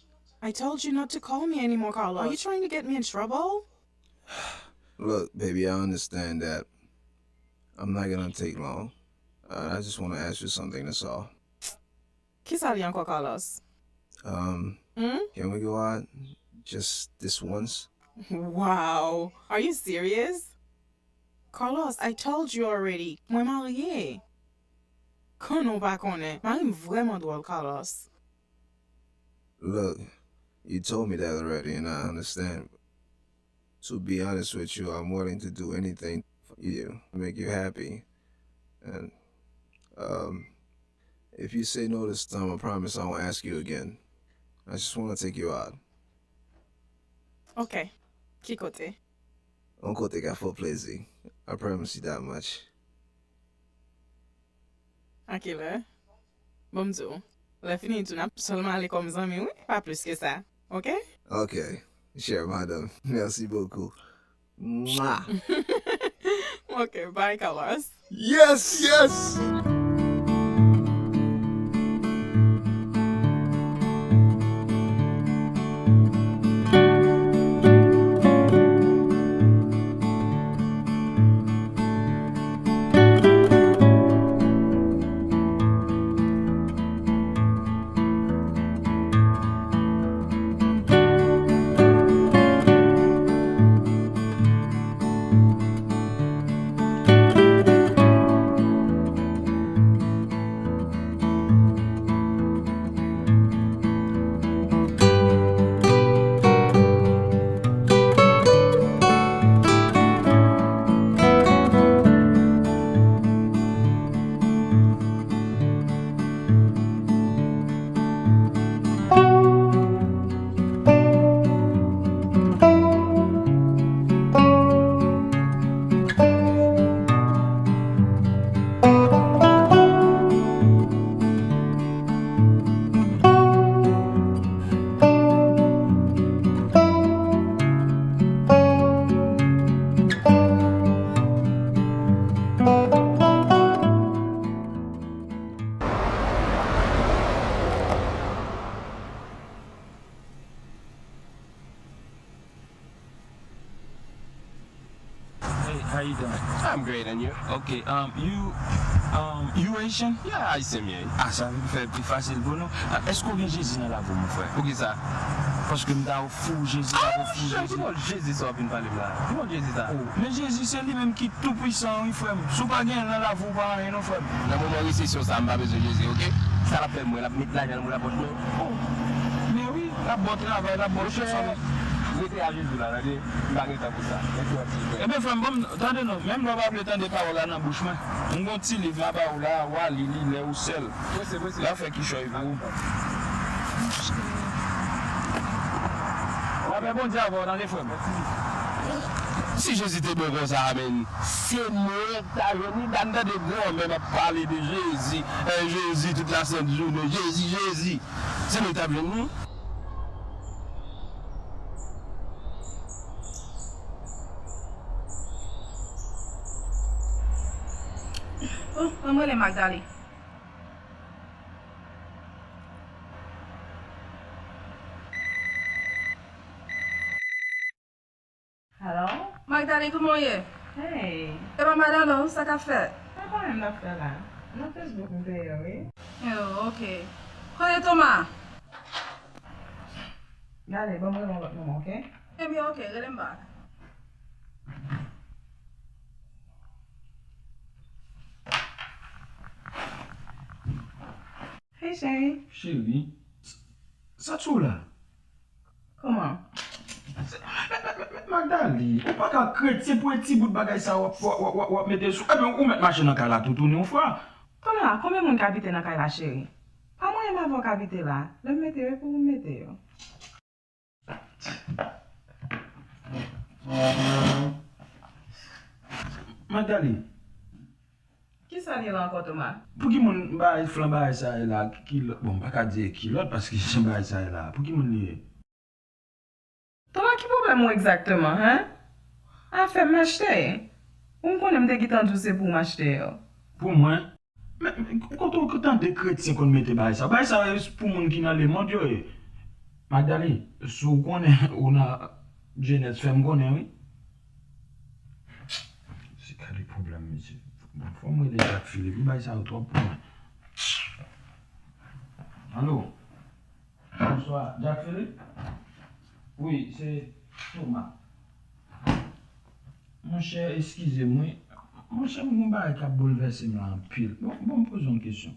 I told you not to call me anymore, Carlos. Are you trying to get me in trouble? Look, baby, I understand that. I'm not gonna take long. Uh, I just wanna ask you something, that's all. Kisa li ankò, Carlos? Um, Hmm? Can we go out just this once? Wow. Are you serious? Carlos, I told you already. Mwen marye. Konnen w pa konnen. Mari m vrèman dwòl, Carlos. Look, you told me that already, and I understand. To be honest with you, I'm willing to do anything for you, make you happy. And, um, if you say no this time, I promise I won't ask you again. I just wanna take you out. Ok. Ki kote? Yon kote k ap fè w plezi. I promise you that much. A kilè? Ban m di w. Lè fini tou, n ap sèlman ale kòm zanmi, wi, pa plis ke sa. Ok? Ok. Chère madame, merci beaucoup. Mwah! Ok, bye, Carlos. Yes, yes! Hey, how you doing? I'm great, and you? Ok, um, you, um, you Haitian? Yeah, Haitian, yeah. Ah, sa fè pli fasil pou nou. Ah, èske w gen Jezi nan lavi w, mon frè? Poukisa? Paske m ta ofri w Jezi, m ap ofri w Jezi. Ki bon Jezi sa w ap vin pale m la? Ki bon Jezi sa? Oh, men Jezi se li menm ki tou pwisan, wi, frè m. Si w pa gen l nan lavi w, w pa anyen non, frè m. Nan moman resesyon sa, m pa bezwen Jezi, ok? Sa l ap fè mwen, l ap met lajan nan pòch mwen. Oh, men wi, l ap ba w travay, l ap ba w tout sa w bezwen. Rete a Jezi la, tande. M pa gen tan pou sa. Mèsi anpil, frè. Ebyen, frè m, ban m, tande non, menm lè w pa vle tande pawòl la nan bouch mwen, m gon ti liv m a ba w la, w a li li lè ou sèl. Prese, prese. L a fè kichòy pou ou. Lapè Bondye avè w, tande, frè m. Si Jezi te bon konsa, amèn, se mwen k ta jwenn li. M tande granmè m ap pale de Jezi, eh, Jezi, tout lasent jounen, Jezi, Jezi. Se mwen k t ap jwenn li. Oh, ann rele Magdalie. Hello? Magdalie, kòman w ye? Hey. E pa Madalo, sa k ap fèt? Sa pa menm n ap fè la. Nan Facebook m te ye, wi. Oh, ok. Kote Thomas? Gade, ban m rele yon lòt moman, ok? Ebyen, ok, rele m bak. Hey, cheri. Cheri, sa, sa sou la? Kòman? Magdali, ou pa ka kretyen pou e ti bout bagay sa w ap, w ap, w ap, w ap mete sou. Ebyen, ou mèt mache nan kay la tou tounen yon fwa. Kòman la? Konbyen moun k abite nan kay la, cheri? Pa mwen menm avè w k abite la. Lè m mete yo, e pou ou m mete yo. Magdali. Kisa l ye la ankò, Thomas? Pou ki moun bagay flan bagay sa ye la? Kilòt, bon, m pa ka di kilòt paske jan bagay sa ye la. Pou ki moun li ye? Thomas, ki pwoblèm ou egzakteman, hen? Afè m achte. Ou m konnen m te gentan di w se pou w m achte yo. Pou mwen? Men, men, kote w tande kretyen konn mete bagay sa? Bagay sa yo pou moun ki nan lemonn yo ye. Magdali, si w konnen ou nan jenès, fè m konnen, wi. Se gade pwoblèm, mesye. Bon, fò m rele Jack Philippe. Bagay sa yo twòp pou mwen. Alo? Bonswa, Jack Philippe? Wi, se Thomas. Monchè, eskize m, wi. Monchè, m gon bagay k ap boulvèse m la anpil. Bon, bon, m poze w yon kesyon.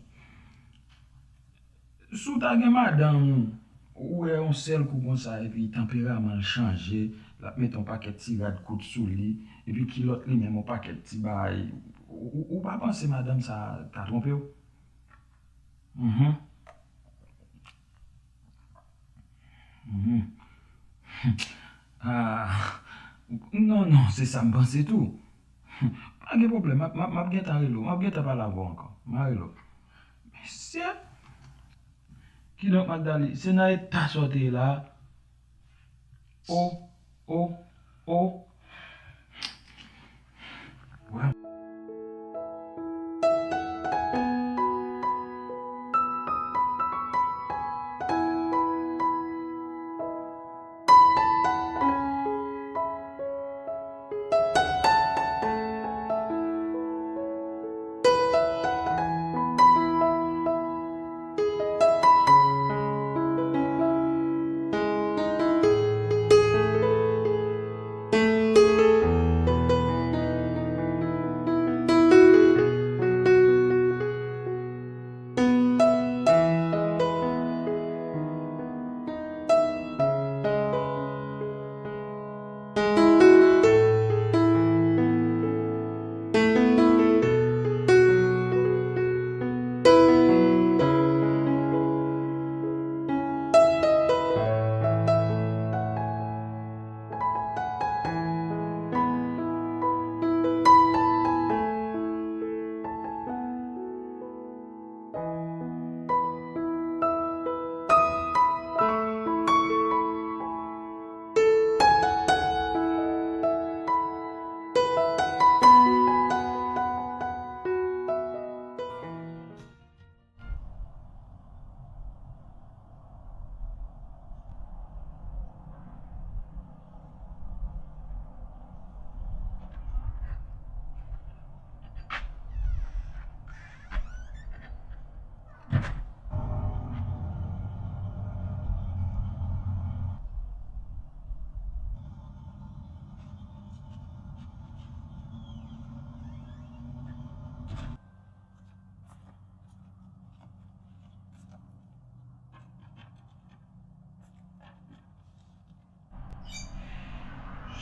Si w ta gen madanm ou, ou wè yon sèl kou konsa, epi tanperaman l chanje, l ap mete yon pakèt ti rad kout sou li, epi kilòt li menm yon pakèt ti bagay, ou, ou, ou pa panse madanm sa ka twonpe w? Mhm. Mhm. Ah, non, non, se sa m panse tou. Pa gen pwoblèm, m ap, m ap, m ap gentan rele w, m ap gentan pale avè w ankò. M a rele w. Mesye! Kidonk, Magdali, se nan eta sa w te ye la a? O, o, o.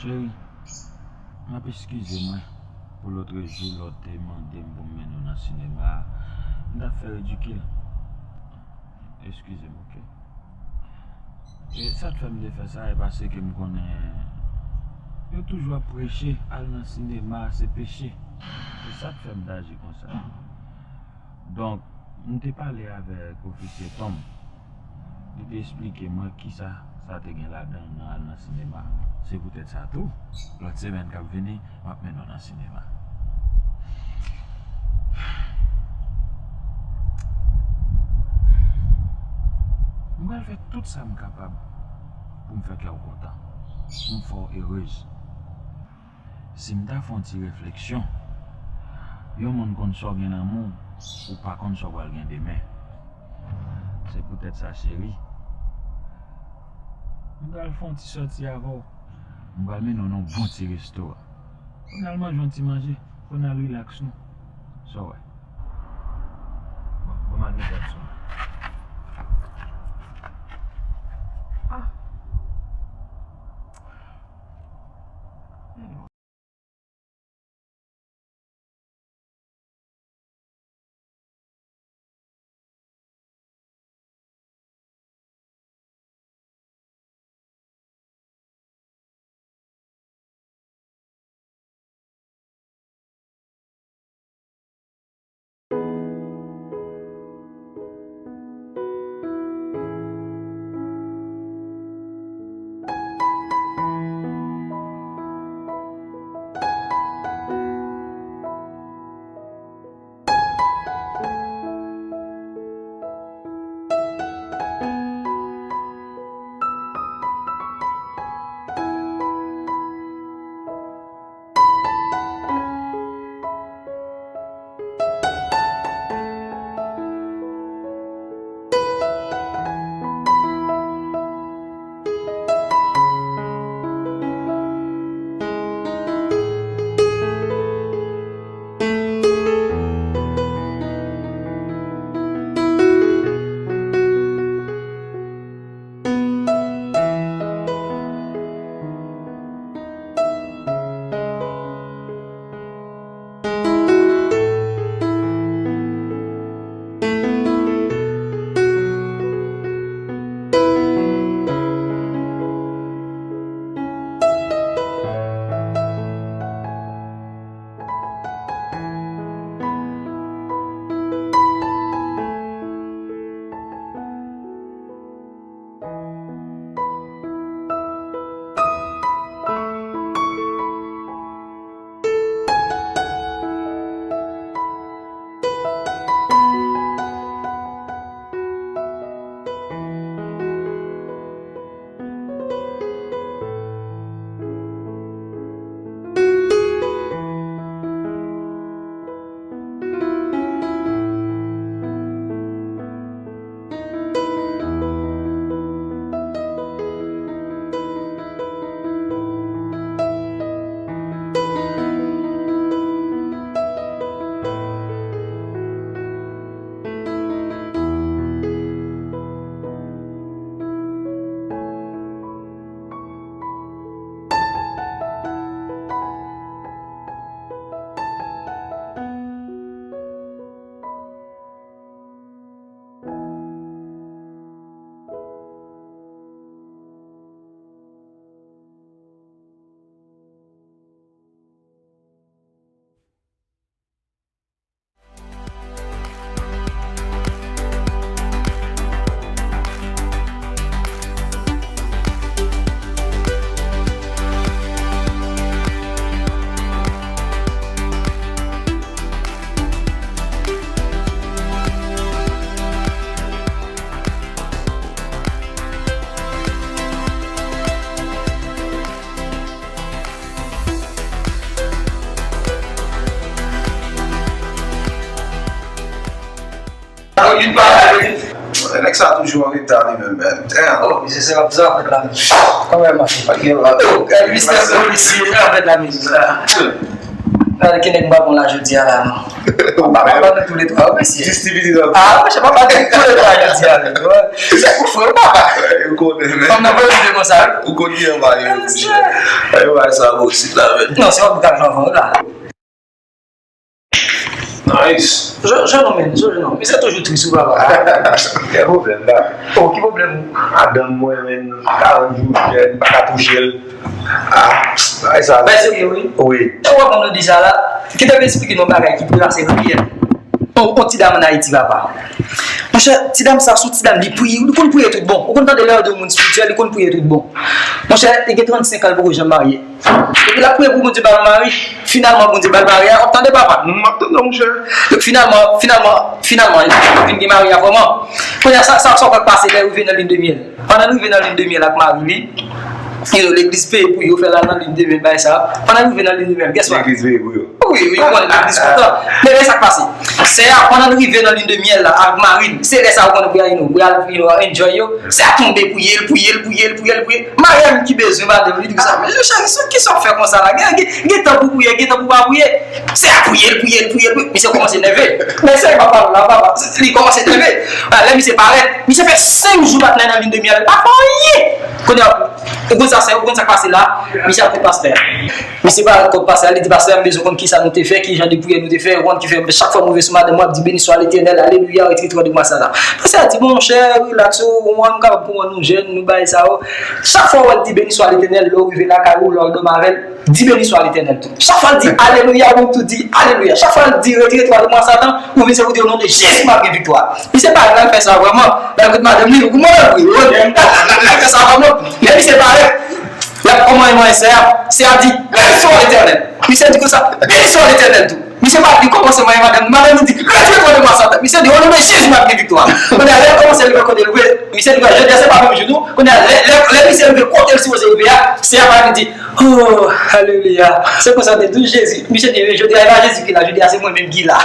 Cheri, m ap eskize mwen pou lòt jou lè w te mande m pou m mennen w nan sinema a. M t ap fè ridikil. Eskize m, oke? E sa k fè m te fè sa, e paske m konnen yo toujou ap preche, al nan sinema a se peche. Se sa k fè m t aji konsa. Donk, m te pale avèk ofisye Tom. Li te esplike mwen kisa sa te gen ladan l nan al nan sinema. Se poutèt sa tou, lòt semèn k ap vini, m ap mennen w nan sinema. M pral fè tout sa m kapab pou m fè kè w kontan, pou m fè w erez. Si m ta fè yon ti refleksyon, yon moun konn sa w gen nan men w, ou pa konn sa w pral gen demen. Se poutèt sa, cheri, m pral fè yon ti sòti avè w. M pral mennen w nan yon bon ti restoran. Pou n al manje yon ti manje, pou n al rilaks nou. Sa w wè? Bon, bon, m al mete ak sou mwen. Ah. Nèg sa toujou an reta li menm, men. Damn. Oh, misye se rap sa fèt la menm. Kòman mache? Ok, la. Oh, gade mistè polisye sa fèt la menm. Pale ke nèg m pa bon la jodi a la, non. Papa, papa, nou tou le twa, wi, mesye. Jis ti pitit an. Ah, monchè, papa, nou tou le twa jodi a, non. Se pou frè, papa. Ou konnen, men. Fanm nan pa vle konsa, wi. Ou konn ki jan bagay yo, monchè. Ay, bagay sa, boksit la, men. Non, se pa pou kalman avan, wi, la. Nice. Je, je non, men, je non. Misye toujou tris, wi, papa. Gen pwoblèm, la. Oh, ki pwoblèm? Madanm mwen, men, karant jou jèn, pa ka touche l. Ah, bagay sa. Bay serye, wi. Wi. E w ap konn di sa la. Kite m esplike nou yon bagay ki te pase nan vi m. On, on ti dam ann Ayiti, papa. Monchè, ti dam sa, se yon ti dam, li priye, li konn priye tout bon. Ou konn tande lè yo di yon moun espirityèl, li konn priye tout bon. Monchè, li gen trannsenk an, li poko janm marye. Epi l ap priye pou Bondye ba l mari. Finalman, Bondye ba l mari a. W ap tande, papa? M ap tande w, monchè. Donk, finalman, finalman, finalman, li vin gen mari a vrèman. Kounye a, sa, sa, sa w kwè k pase lè yo rive nan lin de myèl? Pandan l rive nan lin de myèl ak mari li, yo, legliz peye pou yo fè l al nan lin de myèl, bagay sa. Pandan l rive nan lin de myèl, guess what? Legliz peye pou yo. Wi, wi, yo konnen legliz kontan. Men, men sa k pase. Sè a, pandan l rive nan lin de myèl la, ak mari l, se lè sa yo konnen pou y al, you know, pou y al, you know, enjoy yo. Sè a tonbe, priye l, priye l, priye l, priye l, priye l. Mari a menm ki bezwen madanm li, li di konsa, men cheri, sa, kisa w fè konsa la? Gen, gen, gen tan pou priye, gen tan pou pa priye. Sè a priye l, priye l, priye l, priye l. Misye kòmanse nève. Men sè a pa pale la, papa. Li kòmanse nève. A, lè misye parèt, misye fè senk jou pa t nan lin de myèl. Li pa fè anyen. Kounye a, ou konn sa, sè, ou konn sa k pase la? Misye al kot pastè a. Misye pral kot pastè a, li di, pastè a, m bezwen konn kisa nou te fè, ki jan de priyè nou te fè, ou konn ki fè, chak fwa m rive sou madanm mwen, ap di, beni swa Letènèl, alelouya, retire twa demon sa la. Pastè a di, monchè, rilaks, ou, ou, m kapab konprann nou jèn, nou bagay sa yo. Chak fwa w wè l di, beni swa Letènèl, lè w rive lakay ou, lè w al dòmi avè l, di, beni swa Letènèl tou. Chak fwa l di, alelouya, ou menm tou di, alelouya. Chak fwa l di, retire twa demon Satan, ou vin se pou di, o non de Jezi, m ap gen viktwa. Misye pa al fè sa vrèman, l al kot madanm li, ou konprann, wi, wi, l al fè sa vrèman. Lè misye parèt, l ap kòmanse manyen sè a. Sè a di, beni swa Letènèl. Misye di konsa, beni swa Letènèl tou. Misye pa, li kòmanse manyen madanm li. Madanm li di, retire twa demon Satan. Misye di, o non de Jezi, m ap gen viktwa. Kounye a, lè l kòmanse leve kote l vle, misye di, jodi a se pa menm jou nou. Kounye a, lè, lè, lè misye leve kote l sipoze leve a, sè a pa vin di, o, alelouya. Se konsa te di Jezi. Misye di, jodi a, e pa Jezi ki la, jodi a, se mwen menm ki la.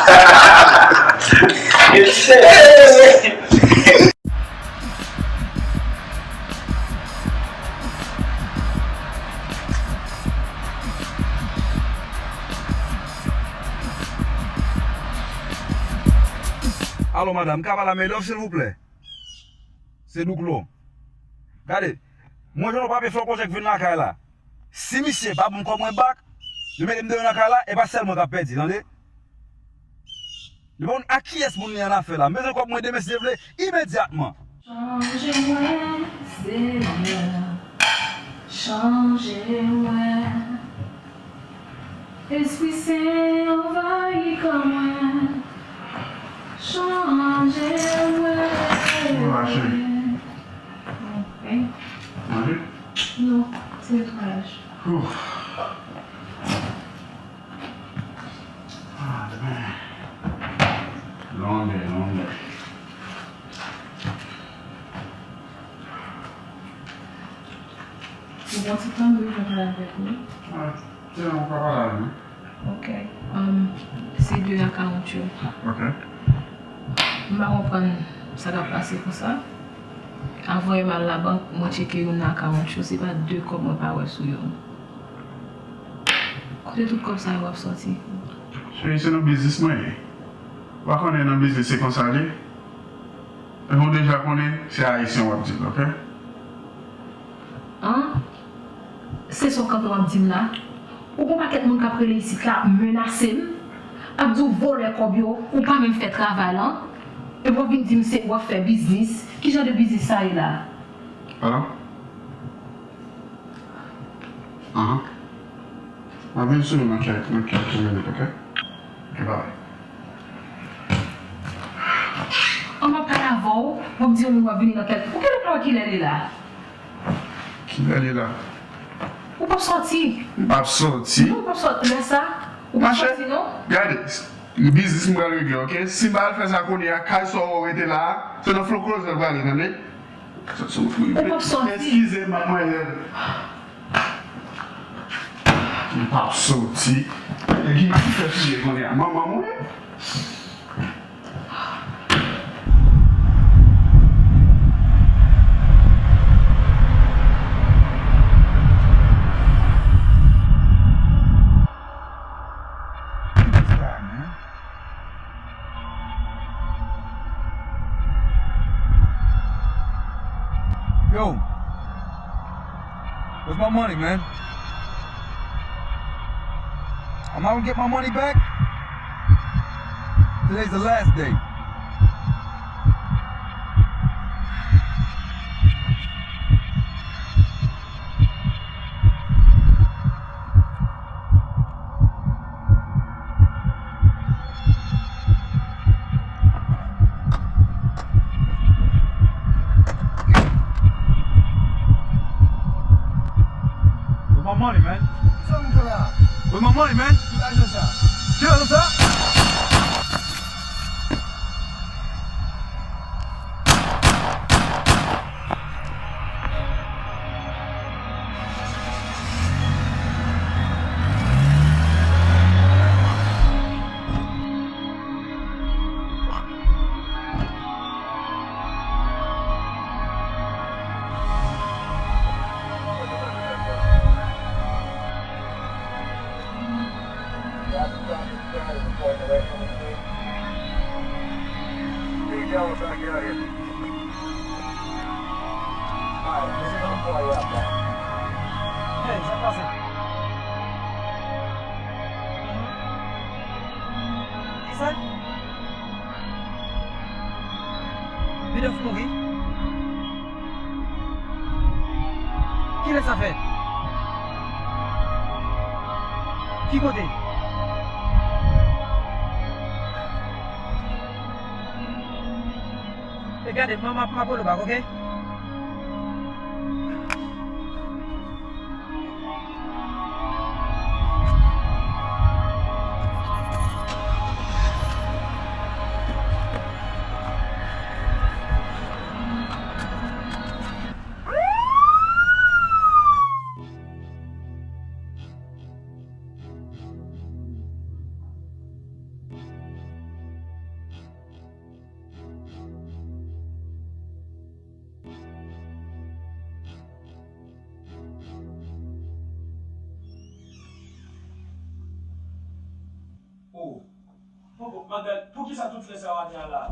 Alo, madanm, m ka pale a Maylove, silvouplè? Se Douklo. Gade, mwen jwenn yon papye fè yon pwojè k vin lakay la. Si misye pa ban m kòb mwen back, yo mete m deyò nan kay la, e pa sèl mwen k ap pèdi, tande? Li pa konn ak kiyès moun li an afè la. M bezwen kòb mwen demen si Dye vle, imedyatman. Chanje mwen, Senyè, chanje mwen. Espri Sen anvayi kò mwen, chanje mwen. Mwen mache. Ok. Manje? Non, se netwayaj. Ouf. Ah, man. Long day, long day. Ou bon ti tan wi, mwen pale avèk ou. Ah, se yon papa la, non? Ok. Um, se de akawont yo. Ok. M pa konprann sa k ap pase konsa. Avan yo m al labank, mwen tcheke youn nan akawont yo, se pa de kòb mwen pa wè sou yo. Kote tout kòb sa yo ap sòti? Cheri, se nan biznis mwen ye. Ou pa konnen nan biznis se konsa l ye? Epi ou deja konnen se ayisyen w ap di l, ok? An? Se sa w kanpe w ap di m la? Ou gon pakèt moun k ap rele isit la, ap menase m, ap di w vòlè kòb yo, ou pa menm fè travay lan, epi w ap vin di m se w ap fè biznis. Ki jan de biznis sa ye la? Alo? Ahan. M ap vin sou nou nan kèk, nan kèk minit, ok? Ok, babay. An, m ap pale avè w, w ap di w w ap vini nan kèk. Ou genlè pa wè kilè li la? Kilè li la? Ou p ap sòti. M p ap sòti. Non, ou p ap sòti lè sa. Ou p ap sòti, non. Gade, biznis m pral regle, ok? Si m pa al fè sa kounye a, kay sa w rete la a, se nan Flow Closet l prale, tande? Ou p ap sòti. Eskize m, madmwazèl. M p ap sòti. E ki, ki fè touye kounye a? Manman mwen? Yo, where's my money, man? Am I gonna get my money back? Today's the last day. Where's my money, man? Sa w fè la? Where's my money, man? Ki lajan sa? Ki lajan sa? Hey, sa k pase? Kisa? Bidòf mouri? Kilè sa fèt? Ki kote? E gade, m ap, m ap rele w bak, oke? Oh. Poko, Magal, poukisa tout flè sa yo atè a la?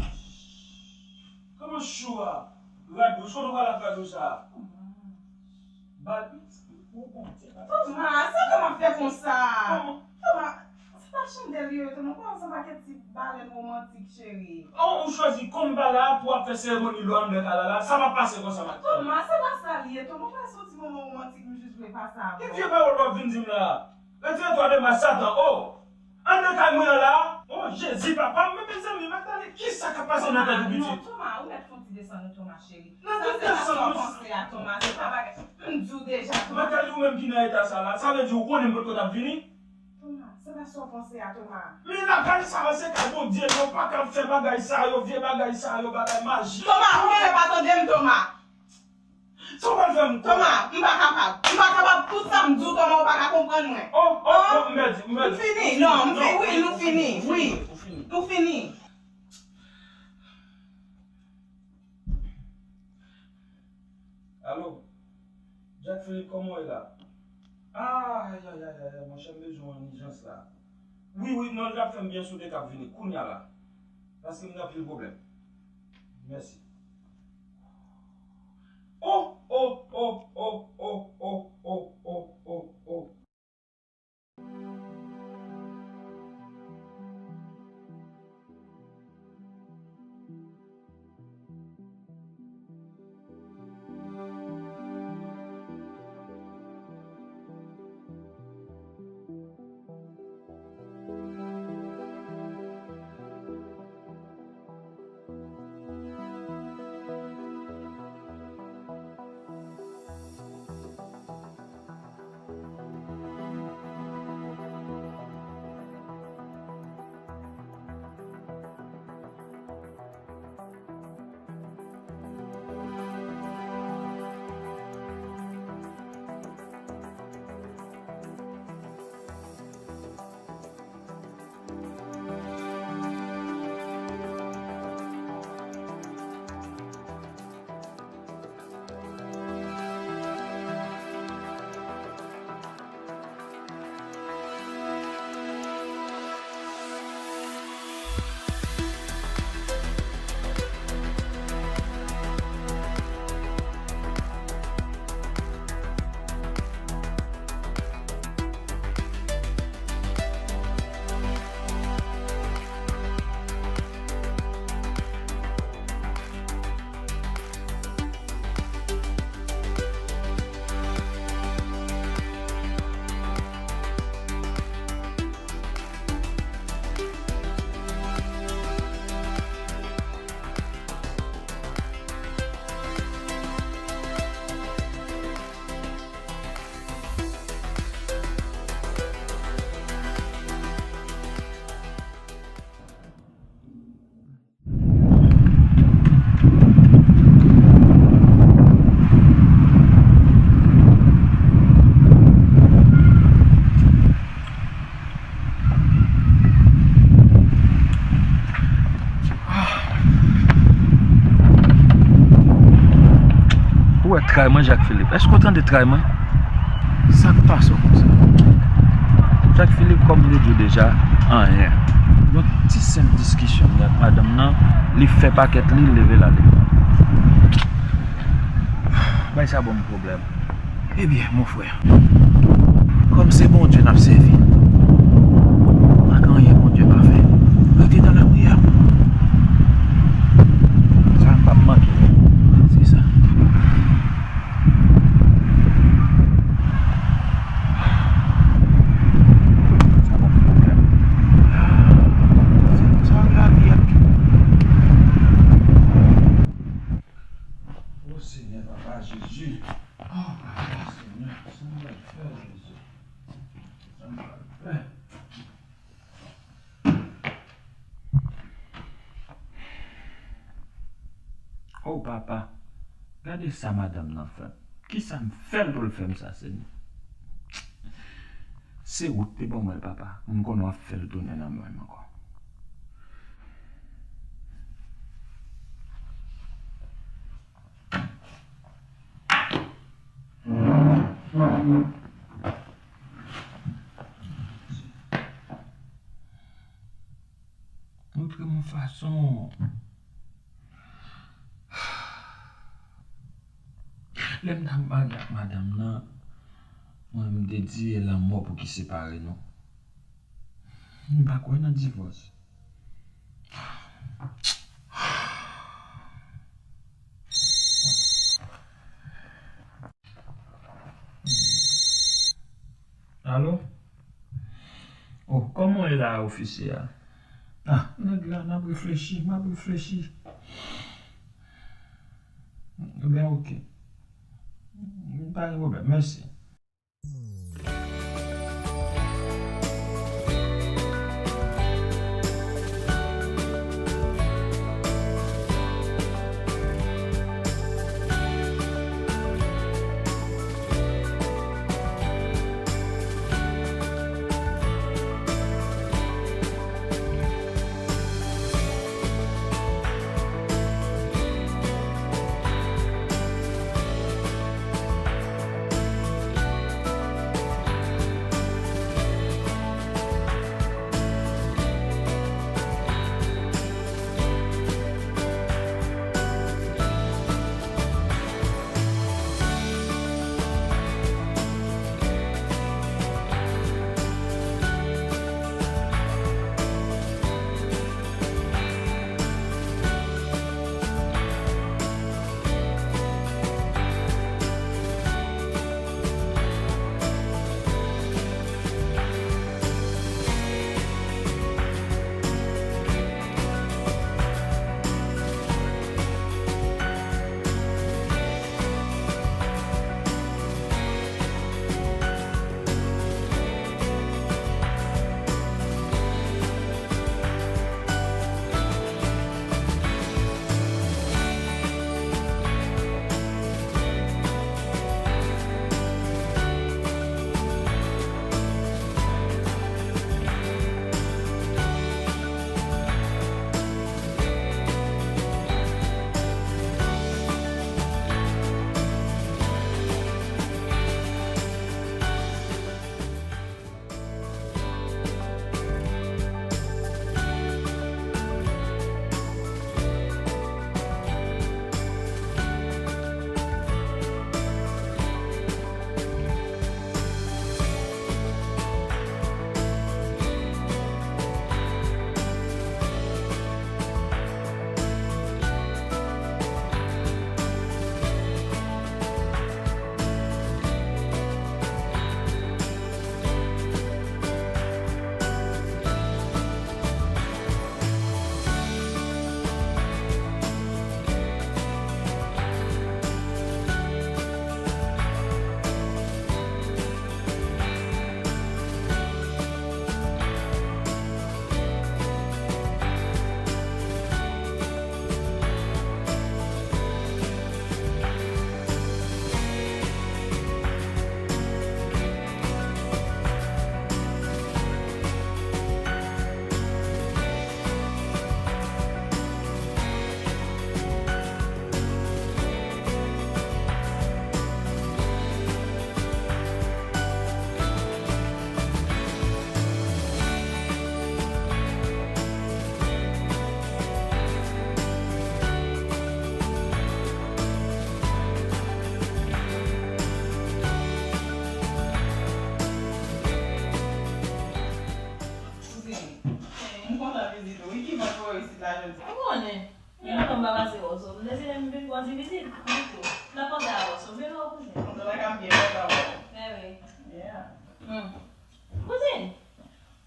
Kòman chou a? Rad wouj, kote w pral ak rad wouj sa? Bal. Toma, sa kòman ap fè konsa? Kòman? Toma, se pa chandèl yo ye, Toma. Kòman se yon pakèt ti balèn womantik, cheri? Oh, ou chwazi konn bal la pou w ap fè seremoni lwa anndan kay la la? Sa p ap pase konsa, Magal. Toma, se pa sa l ye, Toma. Ou pa soti moman womantik, m jis vle pase avè w. Ki vye pawòl w ap vin di m la? Retire twa de ma Satan, oh! Anndan kay mwen an la? Oh, Jezi, papa m, men mezanmi, Magdalè, kisa k ap pase nan tèt ou, pitit? Non, Toma, ou mèt fè yon ti desann ou, Toma, cheri. Nan tout desann, sa se pa sa w panse a, Toma, se pa bagay. M di w deja, Toma. Magdalè, ou menm ki nan eta sa la, sa vle di ou konnen m potko t ap vini? Toma, se pa sa w panse a, Toma. Men lakay sa a, se kay Bondye, non, pa ka fè bagay sa yo, vye bagay sa yo, bagay maji. Toma, ou genlè pa tande m, Toma. Sa w pral fè m? Toma, m pa kapab. M pa kapab. Tout sa m di w, Toma, ou pa ka konprann mwen. Oh, oh, oh, m pèdi, m pèdi. Nou fini. Non, m fini. Wi, nou fini. Wi. Ou fini. Alo? Jack Philippe, kòman w ye la? Ay, ay, ay, ay, ay, monchè, m bezwen w an ijans la. Wi, wi, non, l t ap fè m byen si w te ka vini kounye a la. Paske m gen anpil pwoblèm. Mèsi. Oh, oh, oh. Tray mwen, Jacques Philippe. Èske w tande tray mwen? Sa k pase w konsa? Jacques Philippe, kòm m te di w deja, anyen. Yon ti senp diskisyon m gen ak madanm nan, li fè pakèt li, leve l ale. Bay sa ban m pwoblèm. Ebyen, mon frè, kòm se Bondye n ap sèvi, pa gen anyen Bondye pa fè. Rete nan lapriyè. Sa m p ap manke. Se sa. Sa ban m pwoblèm. Se konsa lavi a. O Senyè, Papa Jezi. O Papa Senyè, sa m pral fè, Jezi? Sa m pral fè? O Papa, gade sa madanm nan fè m. Kisa m fè l pou l fè m sa, Senyè? Se ou k te ban mwen l, Papa. M konnen w ap fè l tounen nan men m ankò. Montre m yon fason. Lè m t ap marye ak madanm nan, mwen, m te di e lanmò pou ki separe nou. M pa kwè nan divòs. Alo? Oh, kòman w ye la, ofisye a? Ah, nèg la, n ap reflechi, m ap reflechi. Ebyen, oke. Pa gen pwoblèm, mèsi. Panse w, so, m deside m vin pran ti vizit, m di tou. M ap panse a w, so, vin wè w, kouzen. Kontan la k ap byen kontan wè w. Mèsi. Yeah. Hmm. Kouzen,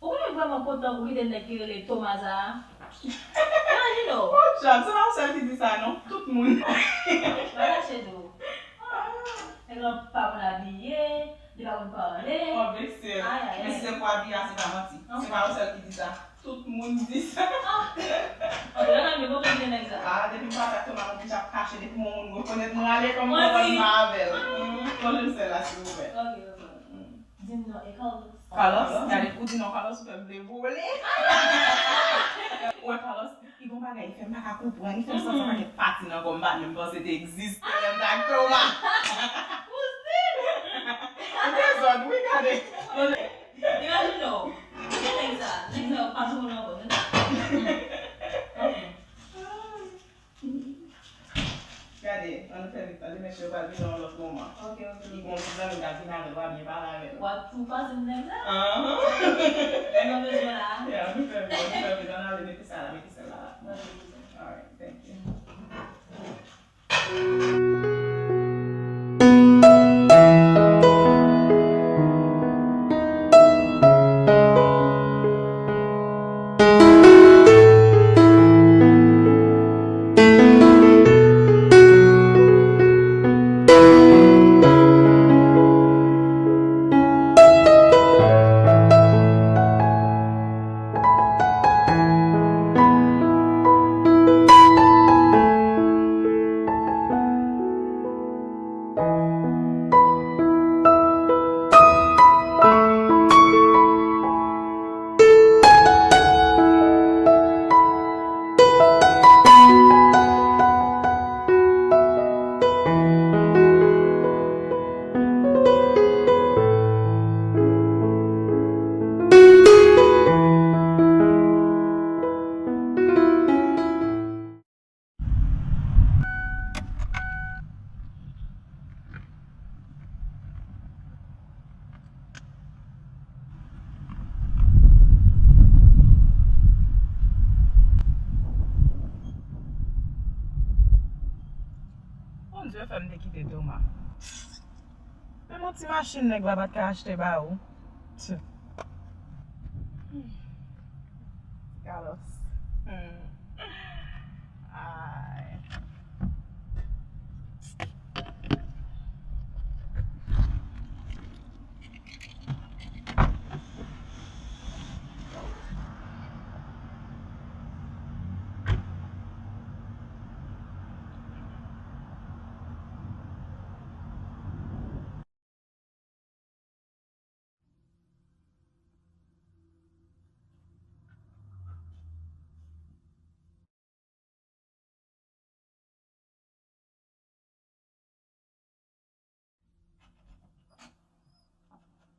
ou konnen m vrèman kontan pou kite nèg ki rele Thomas a. Imajine w. Podyab, se pa ou sèl ki di sa non, tout moun. Pa kache di w. Nèg lan pa konn abiye, li pa konn pale. Mwen vekse. Ay, ay, ay. Men si se pou abiye a, se pa manti. Se pa ou sèl ki di sa. Tout moun di sa. Ah. Ok, la nan men kote w gen nèg sa. Ah, depi m pase ak Thomas, mwen deja kache, depi yon moun rekonèt mwen ale, kòm mwen konn pa avè l. Mwen di. Mwen jwenn sèl la, silvouplè. Ok, ok. Di m non, e Carlos. Carlos, gade, ou di non, Carlos, ou fè m vle vole. Ou wè, Carlos, li gon bagay, li fè m pa ka konprann, li fè m santi yon pakèt pati nan kò m, m pa t menm panse te egziste, lè m t ak Thomas. Kouzin! Ou dezòd, wi, gade. Imajine w. Ki nèg sa? Nèg sa yo pa sou moun ankò, men. Ok. Gade, ann fè vit, tande, mesye, yo pral vin nan yon lòt moman. Ok, ok, ok. Li gon ti zanmi k ap vin avè l, w a byen pale avè l. W a tou pase m nèg la? Ahan. Lè nou bezwen la. Yeah, ann fè vit, ann fè vit, ann ale mete sa la, mete sèl la la. Ok, ok. Alright, thank you. Bondye fè m te kite Thomas. Menm yon ti machin nèg la pa t ka achte ba ou. Tch. Carlos. Hmm. Ay.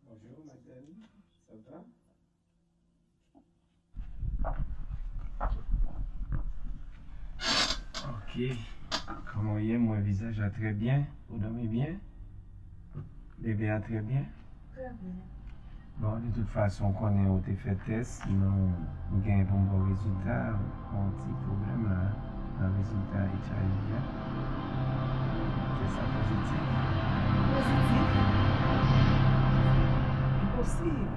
Bonjour, Magdalene. Ça va? Ok. Kòman w ye? M wè vizaj la trè byen. Ou dòmi byen? Bebe a trè byen? Trè byen. Bon, de tout fason, w konnen ou te fè tès, nou, nou genyen pou n ba w rezilta, yon ti pwoblèm la nan rezilta H I V a. Tès la pozitif. Pozitif? Enposib.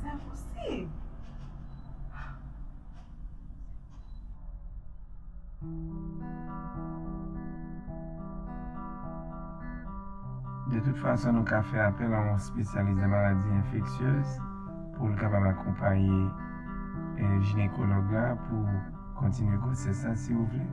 Se enposib. De tout fason, nou ka fè apèl a yon espesyalis de maladi enfeksyez pou l kapab akonpaye, eh, jinekològ la pou kontinye gwosès la, si w vle.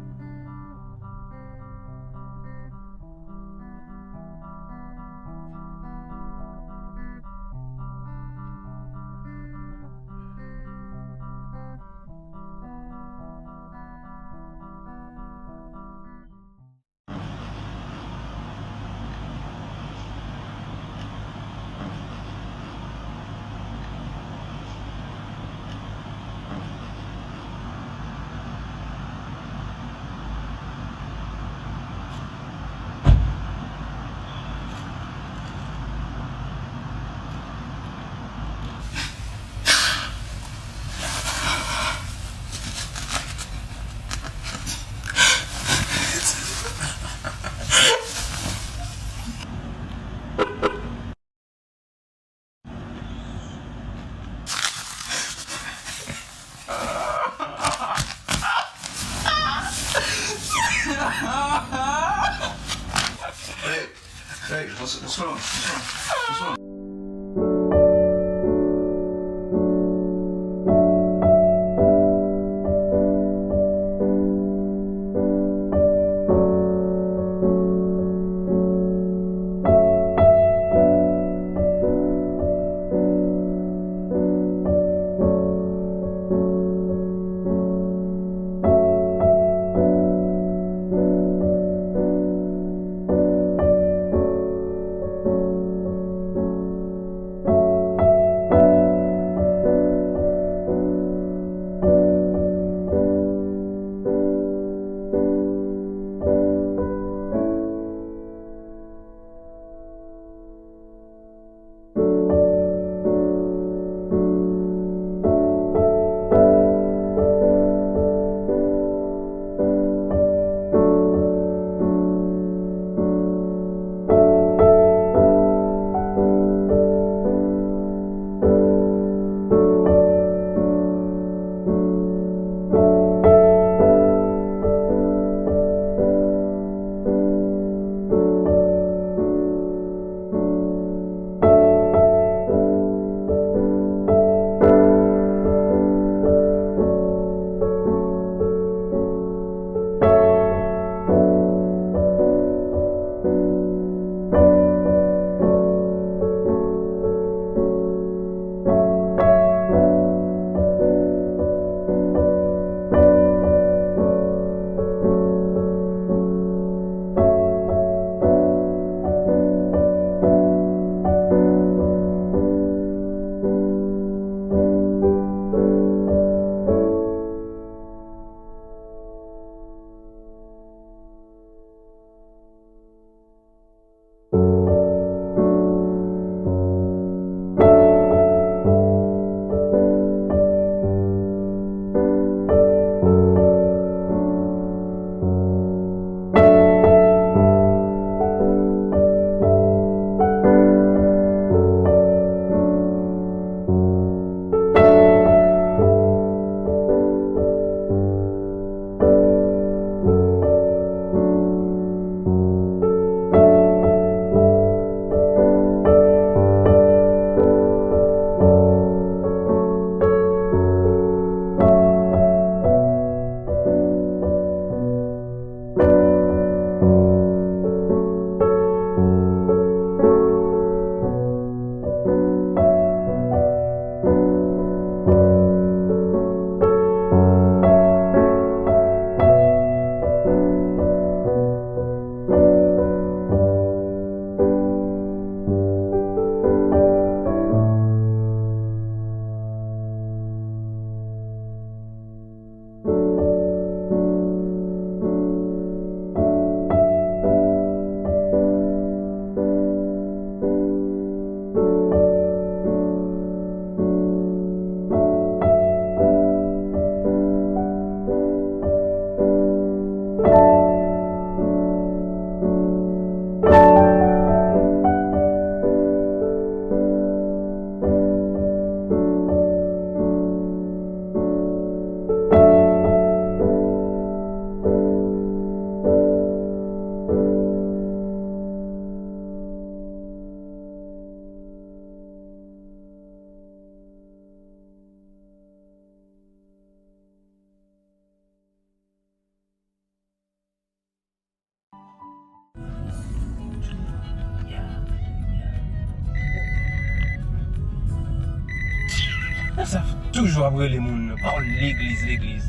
Sa toujou ap rele moun nan. Pawòl legliz, legliz.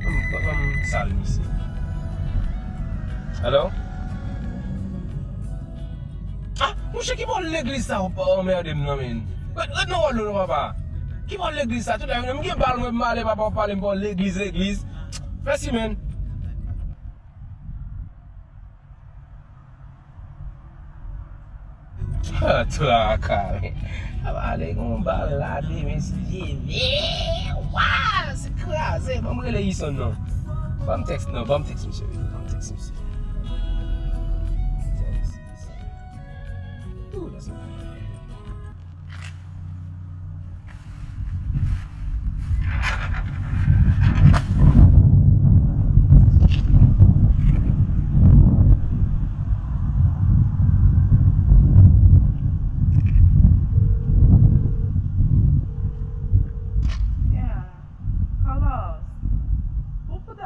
Ban m, ban m sal misye. Alo? Ah, mouche, ki pawòl legliz sa w ap anmède m nan, men? Ret, ret nan wòl ou non, papa. Ki pawòl legliz sa? Tout lè m gen bal mwen, m ale, papa, w ap pale m pawòl legliz, legliz. Mèsi, men. Ah, traka, men. Ap pale gon bal la, de mesye. Wa, se kraze. Ban m rele Ison non. Ban m tèks non, ban m tèks misye. Ban m tèks misye. Tèks. Ooh, that's a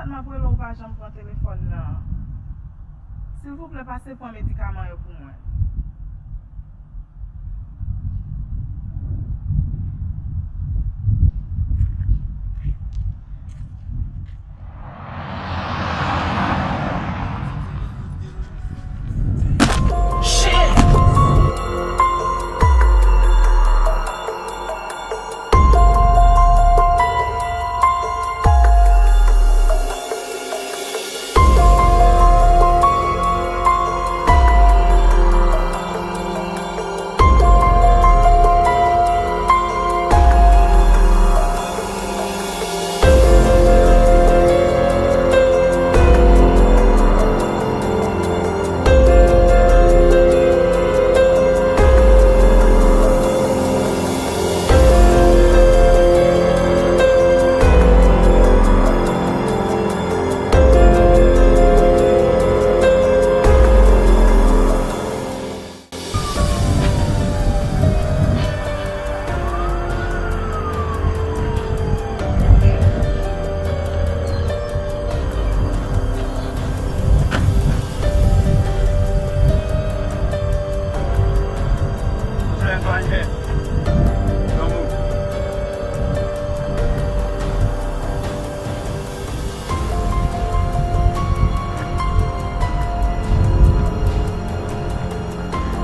Dat m ap rele w, ou pa janm pran telefòn nan. Silvouplè, pase pran medikaman yo pou mwen.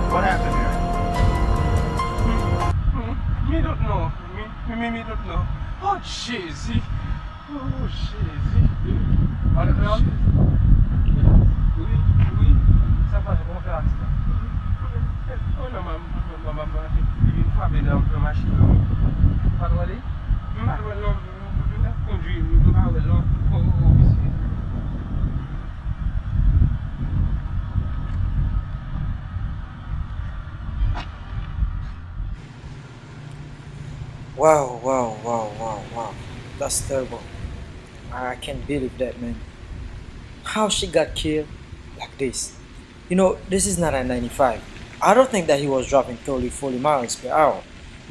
What happened here? Mi, mi, mi don't know. Mi, mi, mi, mi don't know. Oh, Jezi. Oh, Jezi. What happened? Wi, wi. Sa pase, kòman fè aksidan? Oh, non, m, m, m, m, m, li vin frape nan, nan machin nan. Ou pa t wè li? M pa t wè l non. M t ap kondui, m pa wè l non. Oh, oh, oh, mesye. Wow, wow, wow, wow, wow. That's terrible. I can't believe that, man. How she got killed like this? You know, this is not a ninety-five. I don't think that he was driving thirty, forty miles per hour.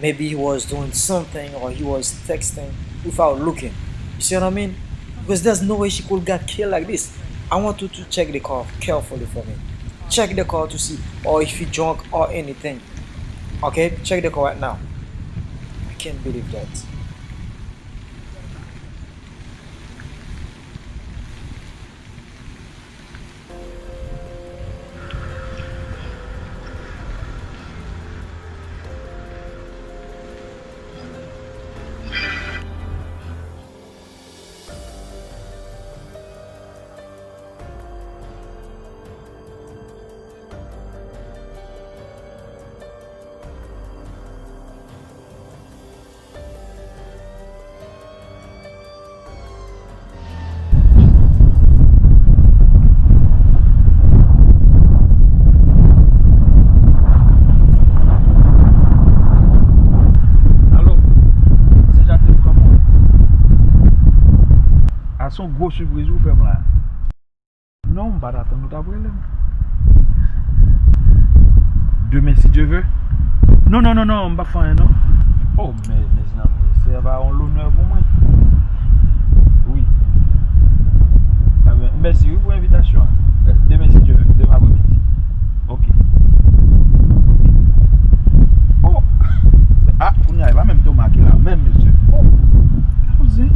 Maybe he was doing something or he was texting without looking. You see what I mean? Because there's no way she could got killed like this. I want you to check the car carefully for me. Check the car to see or if he drunk or anything. Okay? Check the car right now. I can't believe that. Alo, se Jacqueline, kòman w ye? A, se yon gwo sipriz ou fè m la. Non, m pa t atann ou t ap rele m. Demen, si Dye ve. Non, non, non, non, m p ap fè anyen, non. Oh, men, mezanmi, se pa yon lonè pou mwen. Wi. Enben, mèsi, wi, pou envitasyon an. Demen, si Dye ve, demen apremidi. Ok. Ok. Oh! Se, a, kounye a, e pa menm Toma ki la, menm mesye. Oh! Kouzin.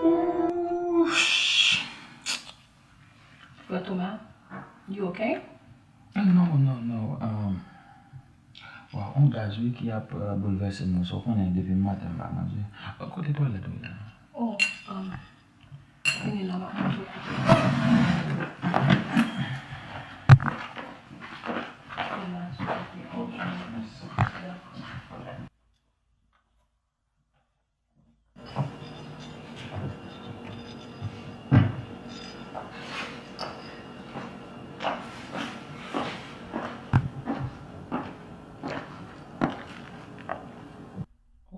Ooh, sh- Frè Toma, you okay? No, no, no. Um, waw, on gaz wi ki ap, euh, boulvèse m wi. Sa w konnen depi maten m pa manje. Kote twalèt ou ye la? Oh, um, vini la, m ap montre w kote.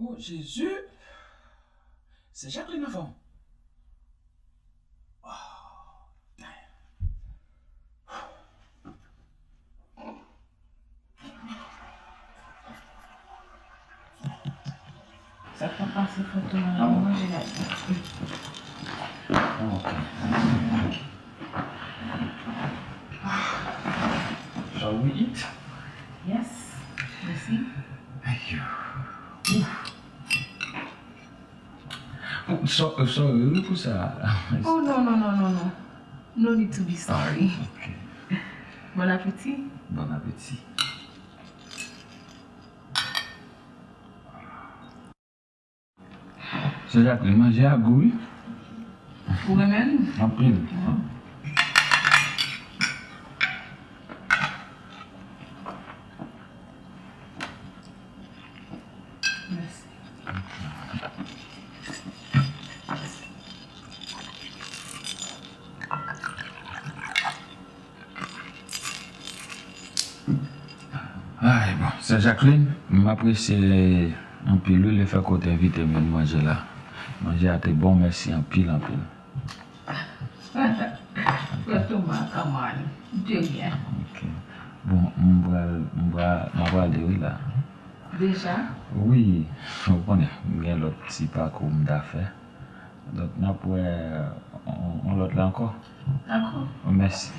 Oh, Jezi! Sè Jacqueline anfòm? Oh, damn. Sa k ap pase, Frè Toma? N ap manje la. Ok. Shall we eat? Yes. Mèsi. Thank you. Oof. Sorry, sorry wi pou sa. Oh, non, non, non, non, non. No need to be sorry. Ok. Bon apeti. Bon apeti. Sè Jacqueline, manje a gou wi. Ou renmen l? Anpil. Mèsi. Ay, bon, Sè Jacqueline, m apresye anpil wi lefètke w te envite m vin manje la. Manje a te bon, mèsi anpil, anpil. Frè Toma, come on. De rien. Ok. Bon, m pral, m pral, m ap ale wi la. Deja? Wi, ou konnen, m gen lòt ti pakou m ta fè. Donk, n ap wè yon, yon lòt la ankò. Dakò. Mèsi.